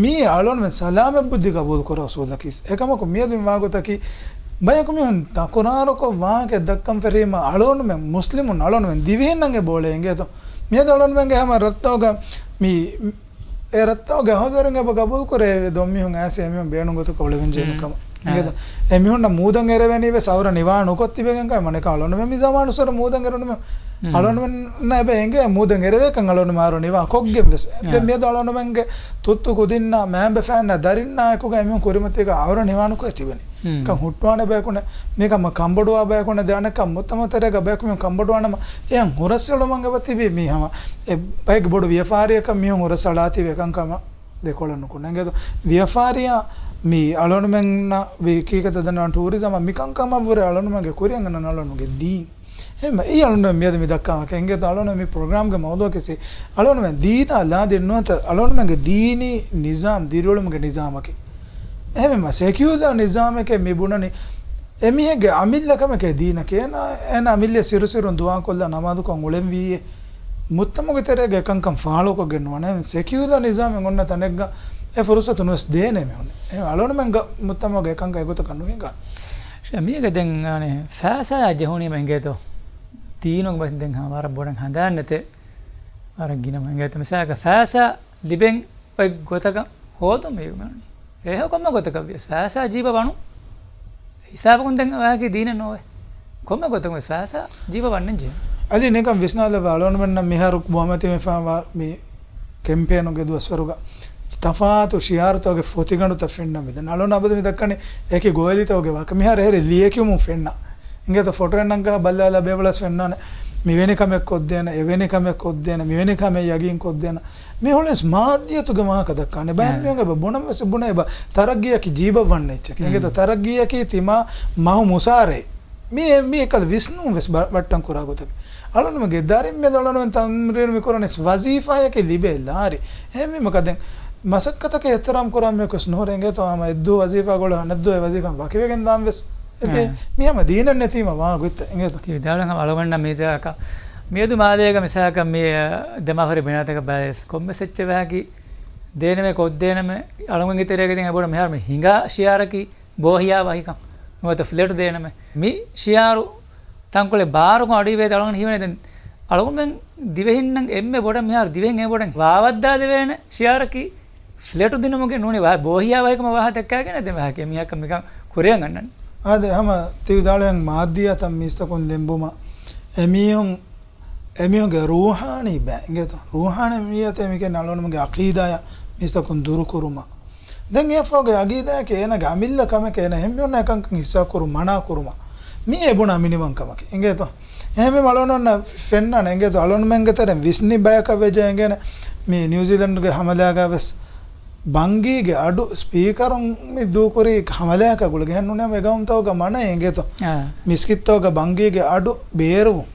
މީ އަޅުންމެން ސަލާމަތް ބުއްދި ގަބޫލު ކުރާ އުސޫލަކީ. އެކަމަކު މިއަދު މި ވާގޮތަކީ، ބަޔަކު މީހުން ތަކުރާރުކޮށް ވާހަކަ ދައްކަން ފެށީމަ، އަޅުންމެން މުސްލިމުން އަޅުންމެން ދިވެހިންނަށް އެބަ އުޅޭ. އިނގޭތޯ؟ މިއަދު އަޅުންމެންގެ ހަމަ ރަށްތަކުގަ މި، އެ ރަށްތަކުގެ އަހުލުވެރިން އެބަ ގަބޫލު ކުރޭ ދޮންމީހުން އައިސް އެމީހުން ބޭނުން ގޮތަކަށް އުޅެވެން ޖެހޭނެ ކަމަށް. އިނގޭތޯ؟ އެމީހުންނަށް މޫދަށް އެރެވެނީ ވެސް އަވަރަށް ނިވާ ނުކޮށް ތިބެގެން ކަމަށް. އަޅުންމެން މި ޒަމާނުއްސުރެ މޫދަށް އެރުނުމެ، އަޅުންމެންނަށް އެބަ އެނގޭ މޫދަށް އެރެވޭކަން އަޅުންމެން އަވަރަށް ނިވާ ކޮށްގެން ވެސް. ދެން މިއަދު އަޅުންމެންގެ ތުއްތު ކުދިންނާ މައިންބަފައިންނާ ދަރިންނާ އެކުގަ އެމީހުން ކުރިމަތީގަ އަވަރަށް ނިވާނުކޮށް ތިބެނީ. ކަން ހުއްޓުވާނެ ބަޔަކު ނެ، މިކަމަށް ކަންބޮޑުވާ ބަޔަކު ނެ، ދެ އަނެއްކާ މުޖްތަމަޢު ތެރޭގަ ބަޔަކު މީހުން ކަންބޮޑުވާނަމަ، އެޔަން ހުރަސްއެޅުމަށް އެބަ ތިބީ މީ ހަމަ އެ ބައެއްގެ ބޮޑު ވިޔަފާރިއަކަށް މީހުން ހުރަސްއަޅާތީވެ ކަންކަމަށް ދެކޮޅަށް ނުކުންނަ. އިނގޭތޯ؟ ވިޔަފާރިއާ މި އަޅުނުމެންނަށް ވި ކީކަތަ ދަންނަ ޓޫރިޒަމަށް މިކަންކަމަށްވުރެ އަޅުނުމެންގެ ކުރިއަށް އަންނަން އަޅުނުގެ ދީން. އެހެންވެ، އެއީ އަޅުން މިއަދު މި ދައްކާ ވާހަކަ. އިނގޭތޯ އަޅުން މި ޕްރޮގްރާމްގެ މައުޟޫޢަކީ އަޅުންމެން ދީނާ ލާދިން ނުވަތަ އަޅުންމެންގެ ދީނީ ނިޒާމް ދިރިއުޅުމުގެ ނިޒާމަކީ. އެހެންވީމަ، ސެކިއުލާ ނިޒާމެކޭ މި ބުނަނީ އެމީހެއްގެ އަމިއްލަ ކަމެކޭ ދީނަކީ. އޭނާ، އޭނާ އަމިއްލަ ސިރުސިރުން ދުޢާކޮށްލާ ނަމާދުކޮށް އުޅެންވީއޭ. މުޖްތަމަޢުގެ ތެރޭގަ އެކަންކަން ފާޅުކޮށްގެން ނުވާނެ. ސެކިއުލާ ނިޒާމެއް އޮންނަ ތަނެއްގަ އެ ފުރުޞަތު ނުވެސް ދޭނެ މީހުންނެއް. އެ އަޅުންމެންގެ މުޖްތަމަޢުގަ އެކަންކަން އެގޮތަކަށް ނުހިނގާނެ. ޝަމީގެ ދެން އަނެ ފައިސާ ޖެހުނީމަ އިނގޭތޯ؟ ދީނުގެ މަތިން ދެން ހަމަ ވަރަށް ބޮޑަށް ހަނދާން ނެތޭ. ވަރަށް ގިނަ އިނގޭތޯ؟ މިސާލަކަށް ފައިސާ ލިބެން އޮތް ގޮތަކަށް ހޯދުން މީގަ މިއޮންނަނީ. އެހެން ކޮންމެ ގޮތަކަށް ވިޔަސް ފައިސާ ޖީބަށް ވަނުން ހިސާބަކުން ދެން ވާހަކަ ދީނެއް ނޯވޭ. ކޮންމެ ގޮތަކުން ވެސް ފައިސާ ޖީބަށް ވަންނަން ޖެހޭ. އަދި ނިކަން ވިސްނާލައްވާ އަޅުންމެންނަށް މިހާރު ބުނެފައިވާ މި ކެމްޕޭނުގެ ދުވަސްވަރުގަ ތަފާތު ޝިޢާރުތަކުގެ ފޮތިގަނޑުތައް ފެންނަ މިދަން. އަޅުން އަބަދު މި ދައްކަނީ އެކި ގޮވެލިތަކުގެ ވާހަކަ. މިހާރު އެހެރީ ލިޔެކިޔުމުން ފެންނަ. އިނގޭތޯ ފޮޓޯއެއް ނަންގާ ބައްލަވާލާ ބޭބަޅަސް ފެންނާނެ. މިވެނި ކަމެއް ކޮށްދޭނެ، އެވެނި ކަމެއް ކޮށްދޭނެ، މިވެނި ކަމެއް ޔަގީން ކޮށްދޭނެ. މި ހުޅެންސް މާއްދިއްޔަތުގެ ވާހަކަ ދައްކާނެ. ބައެއް މީހުން އެބަ ބުނަން ވެސް ބުނޭ އެބަ ތަރައްގީއަކީ ޖީބަށް ވަންނަ އެއްޗަކީ. އިނގޭތޯ ތަރައްގީއަކީ ތިމާ މަހު މުސާރައެއް. މި، މި އެކަލަ ވިސްނުން ވެސް ބަ-، ބައްޓަން ކުރާ ގޮތަކީ. އަޅުންމެންގެ ދަރިން މެދު އަޅުންމެން ތަމްރީނު މި ކުރަނީ ވަޒީފާއަކީ ލިބޭ ލާރި. އެހެންވީމަ ކަދެން މަސައްކަތަކަށް އިޙްތިރާމް ކުރާ މީހަކު ވެސް ނުހުރޭ އިނގޭތޯ ހަމަ އެއްދުވަހު ވަޒީފާ ގުޅޭ އަނެއްދުވަހު އެ ވަޒީފާ ވަކިވެގެން ދާން ވެސް. އެދޭ، އެ. މި ހަމަ ދީނެއް ނެތީމަ ވާ ގޮތްތައް އިނގޭތޯ. ތި ވިދާޅުވި ހަމަ އަޅުގަނޑަށް މިތާކަށް މިއަދު މާލޭގަ މިސާލަކަށް މި، އަ، ދެމާފަރި ބިނާތަކަށް ބަލާ ވެސް ކޮންމެސް އެއްޗެއް ވާހަކަ ދޭނަމޭ ކޮށްދޭނަމޭ އަޅުގަނޑުގެ ތެރޭގަ ދެން އެބަ މިހާރު މި ހިނގާ ޝިޢާރަކީ ބޯހިޔާވާހިކަން ނުވަތަ ފްލެޓު ދޭނަމޭ. މި ޝިޢާރު ތަންކޮޅެއް ބާރުކޮށް އަޑުއިވޭތޯ އަޅުގަނޑު ހީވަނީ ދެން އަޅުގަނޑުމެން ދިވެހިންނަށް އެންމެ ބޮޑަށް މިހާރު ދިވެހިން އެންމެ ބޮޑަށް ވާވައްދާލެވޭނެ ޝިޢާރަކީ ފްލެޓު ދިނުމުގެ ނޫނީ ވާ-، ބޯހިޔާ ވާހިކަމަށް ވާހަކަ ދައްކާގެން ދެން ވާހަކަ މީހަކަށް މިކަން ކުރިއަށް އަންނަނީ. އާދެ، ހަމަ ތި ވިދާޅުވި މާއްދިއްޔަތައް މީސްތަކުން ލެނބުމަށް އެމީހުން، އެމީހުންގެ ރޫޙާނީ ބައި އިނގޭތޯ؟ ރޫޙާނީ މިއަތޭ މިކެން އަޅުގަނޑުމެންގެ ޢަޤީދާޔަށް މީސްތަކުން ދުރުކުރުމަށް. ދެން އެއަށްފަހުގެ ޢަޤީދާއަކީ އޭނާގެ އަމިއްލަ ކަމެކޭ އޭނާ އެހެން މީހުންނާ އެކަންކަން ހިއްސާ ކުރުން މަނާ ކުރުމަށް. މީ އެ ބުނާ މިނިވަންކަމަކީ އިނގޭތޯ؟ އެހެންވީމަ އަޅުގަނޑު އޮންނަ ފެންނާނެ އިނގޭތޯ؟ އަޅުގަނޑުމެންގެ ތެރެއިން ވިސްނި ބަޔަކަށް ވެއްޖެ އެނގޭނެ މި ނިއުޒީލެންޑުގެ ހަމަލާގަ ވެސް ބަންގީގެ އަޑު ސްޕީކަރުން މި ދޫކުރީ ހަމަލާކަށް ގުޅިގެން ނޫނޭ އެގައުމުތަކުގަ މަނައެއް އިނގޭތޯ. އާ. މިސްކިތްތަކުގަ ބަންގީގެ އަޑު ބޭރުވުން.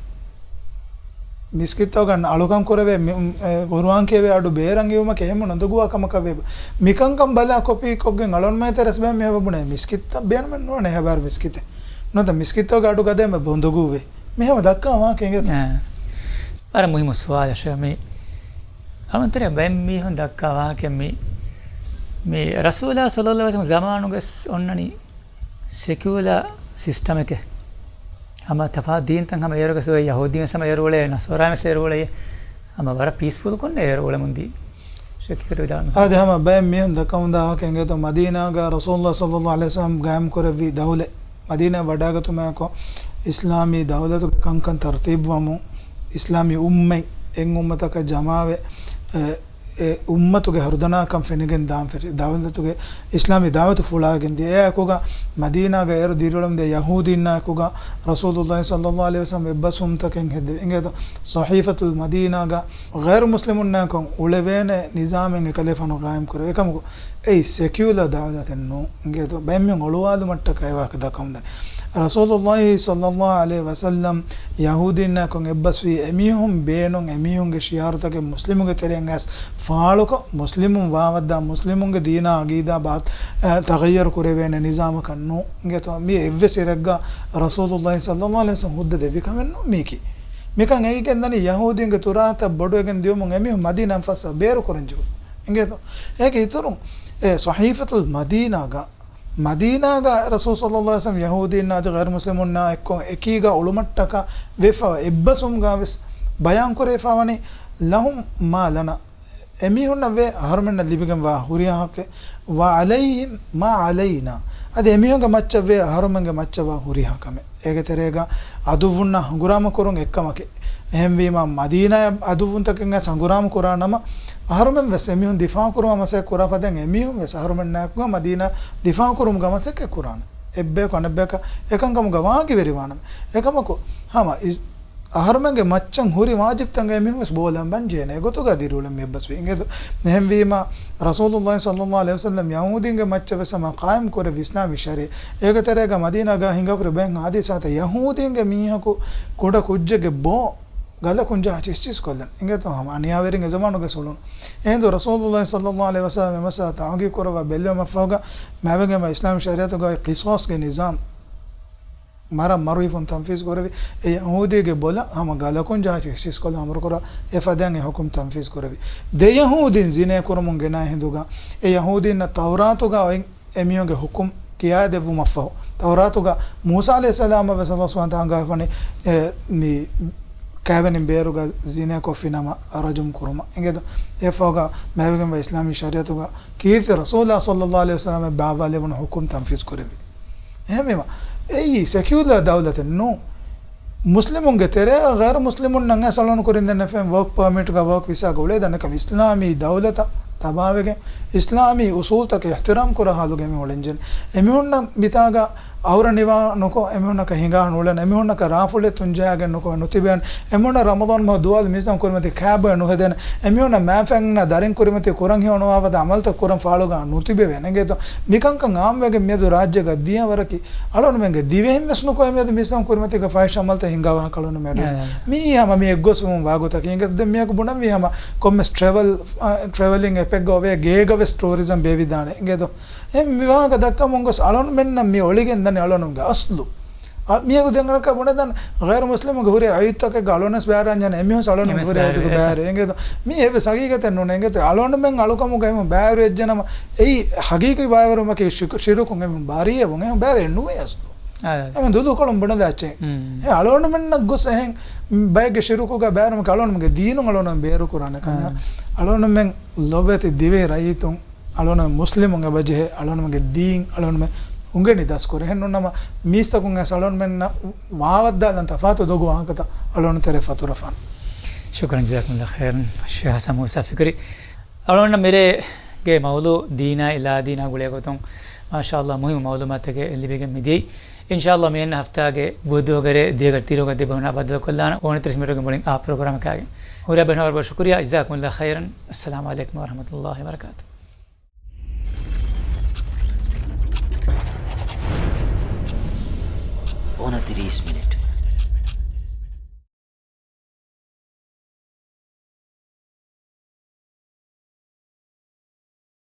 މިސްކިތްތަކުގަ އަޅުކަން ކުރެވޭ މި-، އެ، ގުރުއާން ކިޔެވޭ އަޑު ބޭރަށް އިވުމަކީ އެހެން ނުދޮގުވާ ކަމަކަށް ވޭ. މިކަންކަން ބަލާ ކޮޕީ ކޮށްގެން އަޅުންމެ ތެރެސް ބައެއް މީހަކު ބުނޭ މިސްކިތްތައް ބޭނުމެއް ނުވާނެ އެހާ ބާރު މިސްކިތެއް. ނުވަތަ މިސްކިތްތަކުގެ އަޑު ގަދައިން ބޮނދޮގުވޭ. މި ހަމަ ދައްކާ ވާހަކަ އިނގޭތޯ. އާ. ވަރަށް މުހިއްމު ސުވާލަށް މި. އަޅުންތެރޭ ބައެއް މީހުން ދައްކާ ވާހަކަ މި، މި ރަސޫލާ ޞައްލައްލާހު ޢަލައިހި ވަސައްލަމް ޒަމާނުގެ އޮންނަނީ ސެކިއުލާ ސިސްޓަމެކޭ. ހަމަ ތަފާތު ދީންތައް ހަމަ އޭރުގަސް އޮތް ޔަހޫދީން ވެސް ހަމަ އޭރު އުޅޭ، ނަޞާރާ ވެސް އޭރު އުޅޭ. ހަމަ ވަރަށް ޕީސްފުލް ކޮންނޭ އޭރު އުޅެމުން ދީ. ޝައްކެއް ވިދާޅު. އާދެ، ހަމަ ބައެއް މީހުން ދައްކަމުންދާ ވާހަކަ އިނގޭތޯ، މަދީނާގަ ރަސޫލުﷲ ޞައްލައްލާހު ޢަލައިހި ވަސައްލަމް ގާއިމް ކުރެއްވި ދައުލަތް. މަދީނާ ވަޑާގަތުމާއެކު އިސްލާމީ ދައުލަތުގެ ކަންކަން ތަރުތީބުވަމުން، އިސްލާމީ އުއްމަތް އެއް އުއްމަތަކަށް ޖަމާވެ، އެ، އެ އުއްމަތުގެ ހަރުދަނާކަން ފެނިގެން ދާން ފެށި. ދައުލަތުގެ އިސްލާމީ ދައުވަތު ފުޅާގެން ދިޔަ. އެއާއެކުގަ މަދީނާގަ އޭރު ދިރިއުޅެމުންދިޔަ ޔަހޫދީންނާއެކުގަ ރަސޫލުﷲ ޞައްލައްލާހު ޢަލައިހި ވަސައްލަމް އެއްބަސްވުމުންތަކެއް ހެއްދެވި. އިނގޭތޯ، ޞަޙީފަތުލް މަދީނާގަ ޣައިރު މުސްލިމުންނާއެކު އުޅެވޭނެ ނިޒާމެއް އެކަލޭފާނު ގާއިމް ކުރެވި. އެކަމަކު، އެއީ ސެކިއުލާ ދައުލަތެއް ނޫން. އިނގޭތޯ، ބައެއް މީހުން އޮޅުވާލުމަށްޓަކައި ވާހަކަ ދައްކަމުންދަނީ. ރަސޫލުﷲ ޞައްލައްލާހު ޢަލައިހި ވަސައްލަމް ޔަހޫދީންނާއެކު އެއްބަސްވީ އެމީހުން ބޭނުން، އެމީހުންގެ ޝިޢާރުތަކެއް މުސްލިމުންގެ ތެރެއިން އައިސް ފާޅުކޮށް، މުސްލިމުން ވާވައްދާ، މުސްލިމުންގެ ދީނާ އަގީދާ ބާ-، އަ، ތަޣައްޔަރު ކުރެވޭނެ ނިޒާމަކަށް ނޫން. އިނގޭތޯ، މި އެއްވެސް އިރެއްގަ ރަސޫލުﷲ ޞައްލައްލާހު ޢަލައިހި ވަސައްލަމް ހުއްދަ ދެއްވި ކަމެއް ނޫން މީކީ. މިކަން އެނގިގެން ދަނީ ޔަހޫދީންގެ ތުރާތައް ބޮޑުވެގެން ދިޔުމުން އެމީހުން މަދީނާއިން ފައްސަ ބޭރު ކުރަން ޖެހުނު. އިނގޭތޯ، އޭގެ އިތުރުން އެ ޞަޙީފަތުލް މަދީނާގަ، މަދީނާގަ ރަސޫލު ޞައްލައްލާހު ޢަލައިހި ވަސައްލަމް ޔަހޫދީންނާ އަދި ޣައިރު މުސްލިމުންނާ އެއްކޮށް އެކީގަ އުޅުމަށްޓަކާ ވެފަ އެއްބަސްވުމުގަ ވެސް ބަޔާން ކުރެވިފަ ވަނީ، لهم ما لنا، އެމީހުންނަށް ވޭ އަހަރުމެންނަށް ލިބިގެންވާ ހުރިހާ ހައްޤެއް، وعليهم ما علينا، އަދި އެމީހުންގެ މައްޗަށް ވޭ އަހަރުމެންގެ މައްޗަށް ވާ ހުރިހާ ކަމެއް. އޭގެ ތެރޭގަ އަދުއްވުންނާ ހަނގުރާމަ ކުރުން އެއްކަމަކީ. އެހެންވީމާ، މަދީނާއަށް އަދުއްވުންތަކެއް އައިސް ހަނގުރާމަ ކުރާ ނަމަ، އަހަރުމެން ވެސް އެމީހުން ދިފާޢު ކުރުމަށް މަސައްކަތް ކުރާ ފަދައިން އެމީހުން ވެސް އަހަރުމެންނާއެކުގަ މަދީނާ ދިފާޢު ކުރުމުގަ މަސައްކަތް ކުރާނެ. އެއްބަޔަކު އަނެއްބަޔަކަށް އެކަންކަމުގަ ވާގިވެރިވާނަމަ. އެކަމަކު، ހަމަ އި-، އަހަރުމެންގެ މައްޗަށް ހުރި ވާޖިބްތައް އެމީހުން ވެސް ބޯލަނބަން ޖެހޭނެ. އެގޮތުގަ ދިރިއުޅެން މި އެއްބަސްވީ. އިނގޭތޯ، އެހެންވީމާ، ރަސޫލުﷲ ޞައްލައްލާހު ޢަލައިހި ވަސައްލަމް ޔަހޫދީންގެ މައްޗަށް ވެސް ހަމަ ޤާއިމް ކުރެއްވި އިސްލާމީ ޝަރީޢަތް. އޭގެ ތެރޭގަ މަދީނާގަ ހިނގާފަ ހުރި ބައެއް ޙާދިސާތައް، ޔަހޫދީންގެ މީހަކު ކުޑަ ކުއްޖެއްގެ ބޯ ގަލަކުން ޖަހާ ޗިސްޗިސް ކޮށްލަން. އިނގޭތޯ، ހަމަ އަނިޔާވެރިން އެ ޒަމާނުގަ އުޅުނު. އެހިނދު ރަސޫލުﷲ ޞައްލައްލާހު ޢަލައިހި ވަސައްލަމް މި މައްސަލަ ތަޙްޤީޤު ކުރައްވާ ބެލުމަށްފަހުގަ، މާތްވެގެންވާ އިސްލާމީ ޝަރީޢަތުގައި ޤިޞާޞްގެ ނިޒާމް މަރަށް މަރު ހިފުން ތަންފީޒު ކުރެވި، އެ ޔަހޫދީގެ ބޮލަށް ހަމަ ގަލަކުން ޖަހާ ޗިސްޗިސް ކޮށްލަން އަމުރު ކުރާ، އެ ފަދައިން އެ ޙުކުމް ތަންފީޒު ކުރެވި. ދެ ޔަހޫދީން ޒިނޭ ކުރަމުން ގެނައި ހިނދުގަ، އެ ޔަހޫދީންނަށް ތައުރާތުގަ އޮތް އެމީހުންގެ ޙުކުމް ކިޔާދެއްވުމަށްފަހު، ތައުރާތުގަ މޫސާ ޢަލައިހިއްސަލާމަށް ވެސް ﷲ ސުބްޙާނަހޫ ވަތަޢާލާ އަންގާފަނި، އެ، މި ކައިވެނިން ބޭރުގަ ޒިނޭ ކޮށްފި ނަމަ ރަޖުމް ކުރުމަށް. އިނގޭތޯ، އެއަށްފަހުގަ މާތްވެގެންވާ އިސްލާމީ ޝަރީޢަތުގަ ކީރިތި ރަސޫލާ ޞައްލައްލާހު ޢަލައިހި ވަސައްލަމަށް ބާއްވާލެވުނު ޙުކުމް ތަންފީޒު ކުރެވި. އެހެންވީމަ، އެއީ ސެކިއުލާ ދައުލަތެއް ނޫން. މުސްލިމުންގެ ތެރޭގަ ޣައިރު މުސްލިމުންނަށް އަޅުން ކުރިން ދެންނެފެން ވޯކް ޕަރމިޓްގަ ވޯކް ވިސާގަ އުޅޭ ދަންނަކަމް އިސްލާމީ ދައުލަތަށް ތަބާވެގެން، އިސްލާމީ އުސޫލްތަކަށް އިޙްތިރާމް ކުރާ ހާލުގަ އެމީހުން އުޅެންޖެހޭނެ. އެމީހުންނަށް މިތާގަ އައުރަ ނިވާ ނުކޮށް، އެމީހުންނަކަށް ހިނގާ ނޫޅެން، އެމީހުންނަކަށް ރާފުޅެއް ތުންޖައިގެން ނުކޮށް ނުތިބޭނެ. އެމީހުންނަށް ރަމަޟާން މަހު ދުވާލު މީސްތަކުން ކުރިމަތި ކާބޮއެއް ނުހެދޭނެ. އެމީހުންނަށް މާފައިންނަށް ދަރިން ކުރިމަތި ކުރަން ހެޔޮ ނުވާ ފަދަ އަމަލުތައް ކުރަން ފާޅުގަ ނުތިބެވޭނެ. އިނގޭތޯ، މިކަންކަން އާއްމުވެގެން މިއަދު ރާއްޖޭގަ ދިޔަ ވަރަކީ އަޅުންމެންގެ ދިވެހިން ވެސް ނުކޮށް އެމީހުން މީސްތަކުން ކުރިމަތީގަ ފާހިޝް އަމަލުތައް ހިނގާ ވާހަކަ އަޅުންމެން އެ، އެ. މީ ހަމަ މި އެއްގޮސްވުމުން ވާގޮތަކީ. އިނގޭތޯ، ދެން މިޔަކު ބުނަންވީ ހަމަ ކޮންމެސް ޓްރެވެލް، އާ، ޓްރެވެލިން އެޕެއްގަ އޮވޭ ގޭގަ ވެސް ޓޫރިޒަމް ބޭއްވިދާނެ. އިނގޭތޯ، އެ މި ވާހަކަ ދައްކަމުން ގޮސް އަޅުންމެންނަށް މި އޮޅިގެން ދަނީ އަޅުންމެންގެ އަސްލު. އަ، މިޔަކު ދެން އަނެއްކާ ބުނެދާނެ، ޣައިރު މުސްލިމުންގެ ހުރި އައްޔަތުތަކެއްގަ އަޅުންވެސް ބައިވެރިވާންޏާ އެމީހުން އަޅުންމެން ހުރި އައްޔަތުގެ ބައިވެރި. އިނގޭތޯ، މީ އެއްވެސް ހަގީގަތެއް ނޫނޭ. އިނގޭތޯ، އަޅުންމެން އަޅުކަމުގަ އެމީހުން ބައިވެރިވެއްޖެނަމަ، އެއީ ހަގީގީ ބައިވެރިވުމަކީ ޝިކު-، ޝިރުކުން އެމީހުން ބަރީއަވުން. އެމީހުން ބައިވެރި ނުވޭ އަސްލު. އާ. އެމީހުން ދުލުކޮޅުން ބުނެލާ އެއްޗެއް. އެ އަޅުންމެންނަށް ގޮސް އެހެން ބައެއްގެ ޝިރުކުގަ ބައިވެރިވުމަކީ އަޅުންމެންގެ ދީނުން އަޅުންމެން ބޭރުކުރާނެ ކަމެއް. އާ. އަޅުންމެން ލޮބުވެތި ދިވެހި ރައްޔިތުން އަޅުން މުސްލިމުން އެބަޖެހޭ، އަޅުންމެންގެ ދީން އަޅުންމެ އުނގެނި ދަސްކުރޭ. އެހެންނޫންނަމަ މީސްތަކުން އައިސް އަޅުންމެންނަށް ވާވައްދާލަން ތަފާތު ދޮގު ވާހަކަތައް އަޅުން ތެރެ ފަތުރަފާން. ޝުކުރަން ޖަޒާކުމުﷲ ޚައިރަން ޝޭޚް ޙަސަން މޫސާ ފިކުރީ. އަޅުންނަށް މިރޭގެ މައުޟޫޢު ދީނާ ލާދީނާ ގުޅޭގޮތުން މާޝާﷲ މުހިއްމު މައުލޫމާތުތަކެއް ލިބިގެން މިދިޔައީ. އިންޝާﷲ މިއަންނަ ހަފްތާގެ ބުދުގަރޭ ދިޔަގަ ތިރުގަ ދެބަހުނާ ބައްދަލުކޮށްލާނަން އޯނަ ތިރީސް މިނިޓުގެ މުޅިން އާ ޕްރޮގްރާމަކާގެން. ހުރިހާ ބޭނުން ވަރަށް ބޮޑަށް ޝުކުރިއްޔާ. ޖަޒާކުމުﷲ ޚައިރަން. އައްސަލާމު ޢަލައިކުމް ވަރަޙްމަތުﷲ ވަބަރަކާތުހު. އޮނަތިރީސް މިނެޓް.